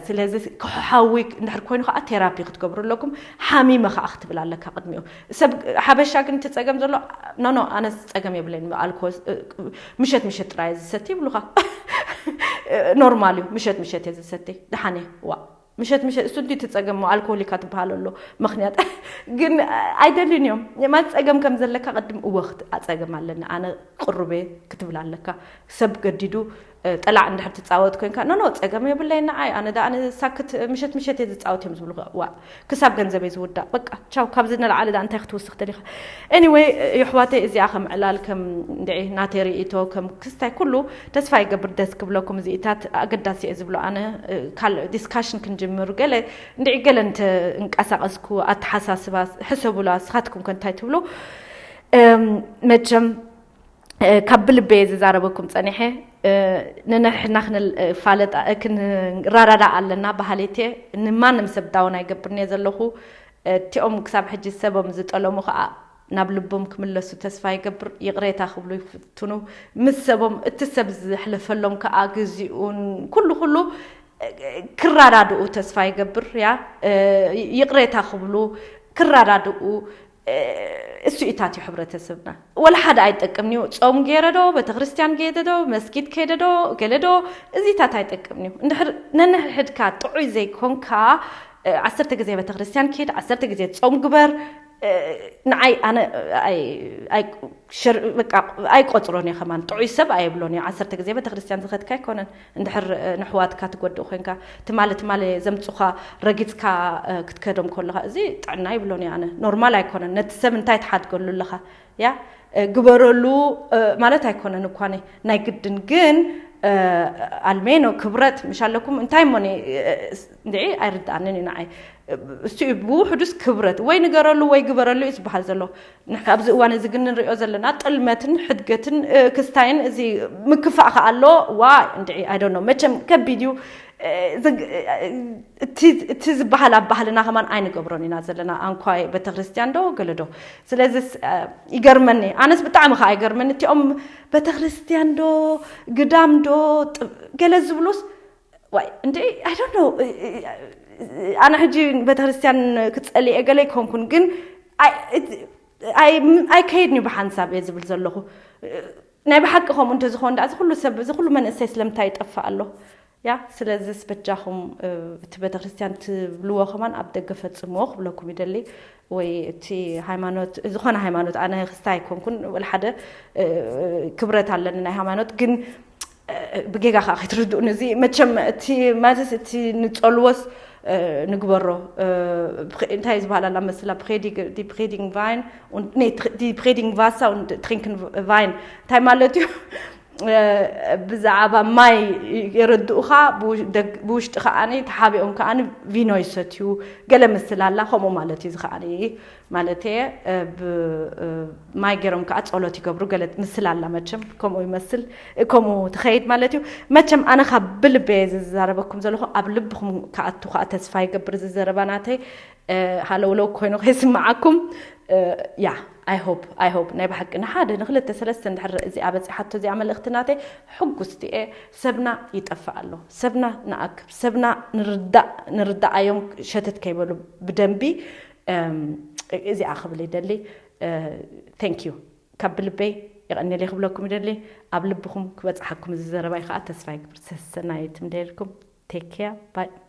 ስለዚ ክሓዊ እንድሕር ኮይኑ ከዓ ቴራፒ ክትገብሩ ኣለኩም ሓሚመ ከዓ ክትብል ኣለካ ቅድሚኡ ሰብ ሓበሻ ግን ትፀገም ዘሎ ኖኖ ኣነስ ፀገም የብለኝ ኣልኮ ምሸት ምሸት ጥራየ ዝሰት ይብሉካ ኖርማል እዩ ምሸት ምሸት እየ ዝሰት ድሓነ ዋ ምሸት ምሸት እሱ እንዲ ትፀገም ኣልኮሊካ ትበሃል ኣሎ ምክንያት ግን ኣይደልን እዮም ማለት ፀገም ከም ዘለካ ቅድም እወ ኣፀገም ኣለኒ ኣነ ቅሩቤ ክትብል ኣለካ ሰብ ገዲዱ ጠላዕ እንድሕር ትፃወት ኮይንካ ኖ ኖ ፀገም የብለይ ንዓይ ኣነ ዳ ኣነ ሳክት ምሸት ምሸት እየ ዝፃወት እዮም ዝብሉ ዋ ክሳብ ገንዘበይ ዝውዳእ በቃ ቻው ካብዚ ንላዓሊ ዳ እንታይ ክትውስኽ ደሊኻ anyway የሕዋተይ እዚኣ ከም ዕላል ከም እንድዒ ናተይ ርእይቶ ከም ክስታይ ኩሉ ተስፋ ይገብር ደስ ክብለኩም እዚኢታት ኣገዳሲ እየ ዝብሎ ኣነ ካልእ ዲስካሽን ክንጅምር ገለ እንድዒ ገለ እንተ እንቀሳቀስኩ ኣተሓሳስባ ሕሰቡላ ስኻትኩም ከ እንታይ ትብሉ መቸም ካብ ብልበ እየ ዝዛረበኩም ፀኒሐ ንንሕና ክንፋለጥ ክንራዳዳ ኣለና ባህሌት እየ ንማንም ሰብ ዳውን ኣይገብርን እየ ዘለኹ እቲኦም ክሳብ ሕጂ ሰቦም ዝጠለሙ ከዓ ናብ ልቦም ክምለሱ ተስፋ ይገብር ይቕሬታ ክብሉ ይፍትኑ ምስ ሰቦም እቲ ሰብ ዝሕለፈሎም ከዓግዚኡን ኩሉ ኩሉ ክራዳድኡ ተስፋ ይገብር ያ ይቕሬታ ክብሉ ክራዳድኡ እሱኢታት እዩ ሕብረተሰብና ወላ ሓደ ኣይጠቅምኒ እዩ ፆም ገይረ ዶ ቤተክርስትያን ገይደ ዶ መስጊድ ከይደ ዶ ገለ ዶ እዚታት ኣይጠቅምኒ እዩ እንድሕር ነንሕድካ ጥዑይ ዘይኮንካ ዓሰርተ ግዜ ቤተክርስትያን ክሂድ ዓሰርተ ግዜ ፆም ግበር ንዓይ ኣነ ኣይቆፅሮን እየ ከማን ጥዑይ ሰብ ኣይብሎን እየ ዓሰርተ ግዜ ቤተክርስትያን ዝኸድካ ኣይኮነን እንድሕር ንሕዋትካ ትጎድእ ኮይንካ ትማሊ ትማሊ ዘምፁኻ ረጊፅካ ክትከዶም ከለኻ እዚ ጥዕና ይብሎን እየ ኣነ ኖርማል ኣይኮነን ነቲ ሰብ እንታይ ትሓድገሉ ኣለኻ ያ ግበረሉ ማለት ኣይኮነን እኳ ናይ ግድን ግን ኣልሜኖ ክብረት ምሽ ኣለኩም እንታይ እሞ እንድዒ ኣይርድኣንን እዩ ንዓይ እሱ ብውሕዱስ ክብረት ወይ ንገረሉ ወይ ግበረሉ እዩ ዝበሃል ዘሎ ኣብዚ እዋን እዚ ግን ንሪኦ ዘለና ጥልመትን ሕድገትን ክስታይን እዚ ምክፋእ ከኣሎ ዋ እንድዒ ኣይዶኖ መቸም ከቢድ እዩ እቲ ዝበሃል ኣብ ባህልና ከማን ኣይንገብሮን ኢና ዘለና ኣንኳ ቤተክርስትያን ዶ ገለ ዶ ስለዚ ይገርመኒ ኣነስ ብጣዕሚ ከዓ ይገርመኒ እቲኦም ቤተክርስትያን ዶ ግዳም ዶ ገለ ዝብሉስ ዋይ እንደ I don't know ኣነ ሕጂ ቤተክርስትያን ክፀልእ ገለ ይኮንኩን ግን ኣይከይድን እዩ ብሓንሳብ እየ ዝብል ዘለኹ ናይ ብሓቂ ከምኡ እንተዝኾን ዳ እዚ ኩሉ ሰብ እዚ ኩሉ መንእሰይ ስለምንታይ ይጠፍእ ኣሎ ያ ስለዚስ በጃኹም እቲ ቤተክርስትያን ትብልዎ ከማን ኣብ ደገ ፈጽምዎ ክብለኩም ይደሊ። ወይ እቲ ሃይማኖት፣ ዝኾነ ሃይማኖት፣ ኣነ ክስታይ ኣይኮንኩን፣ ወላ ሓደ ክብረት ኣለኒ ናይ ሃይማኖት፣ ግን ብጌጋ ከዓ ከይትርድኡን፣ እዚ መቸም እቲ ማዘስ እቲ ንጸልዎስ ንግበሮ። እንታይ ዝበሃል ኣላ መስላ፣ ፕሬዲንግ ቫይን፣ ፕሬዲንግ ቫሳ፣ ትሪንክን ቫይን እንታይ ማለት እዩ? ብዛዕባ ማይ የረድኡኻ፣ ብውሽጢ ከዓኒ ተሓቢኦም ከዓኒ ቪኖ ይሰትዩ፣ ገለ ምስል ኣላ። ከምኡ ማለት እዩ። እዚ ከዓኒ ማለት እየ፣ ማይ ገይሮም ከዓ ጸሎት ይገብሩ፣ ገለ ምስል ኣላ። መቸም ከምኡ ይመስል፣ ከምኡ ትኸይድ ማለት እዩ። መቸም ኣነ ካብ ብልበየ ዝዛረበኩም ዘለኹ ኣብ ልብኹም ክኣቱ ከዓ ተስፋ ይገብር። ዝዘረባ ናተይ ሃለውለው ኮይኑ ከይስምዓኩም። ያ I hope I hope ናይ ብሓቂ ንሓደ ንክልተ ሰለስተ እንድሕር እዚኣ በፂሓቶ እዚኣ መልእኽቲ ናተይ ሕጉስቲ እየ። ሰብና ይጠፍእ ኣሎ። ሰብና ንኣክብ፣ ሰብና ንርዳእ፣ ንርዳኣዮም ሸተት ከይበሉ ብደንቢ። እዚኣ ክብል ይደሊ። Thank you ካብ ብልበይ የቐንየለይ ክብለኩም ይደሊ። ኣብ ልብኹም ክበፅሓኩም እዚ ዘረባይ ከዓ ተስፋ ይግብር። ሰሰናየት ምደልኩም። Take care bye።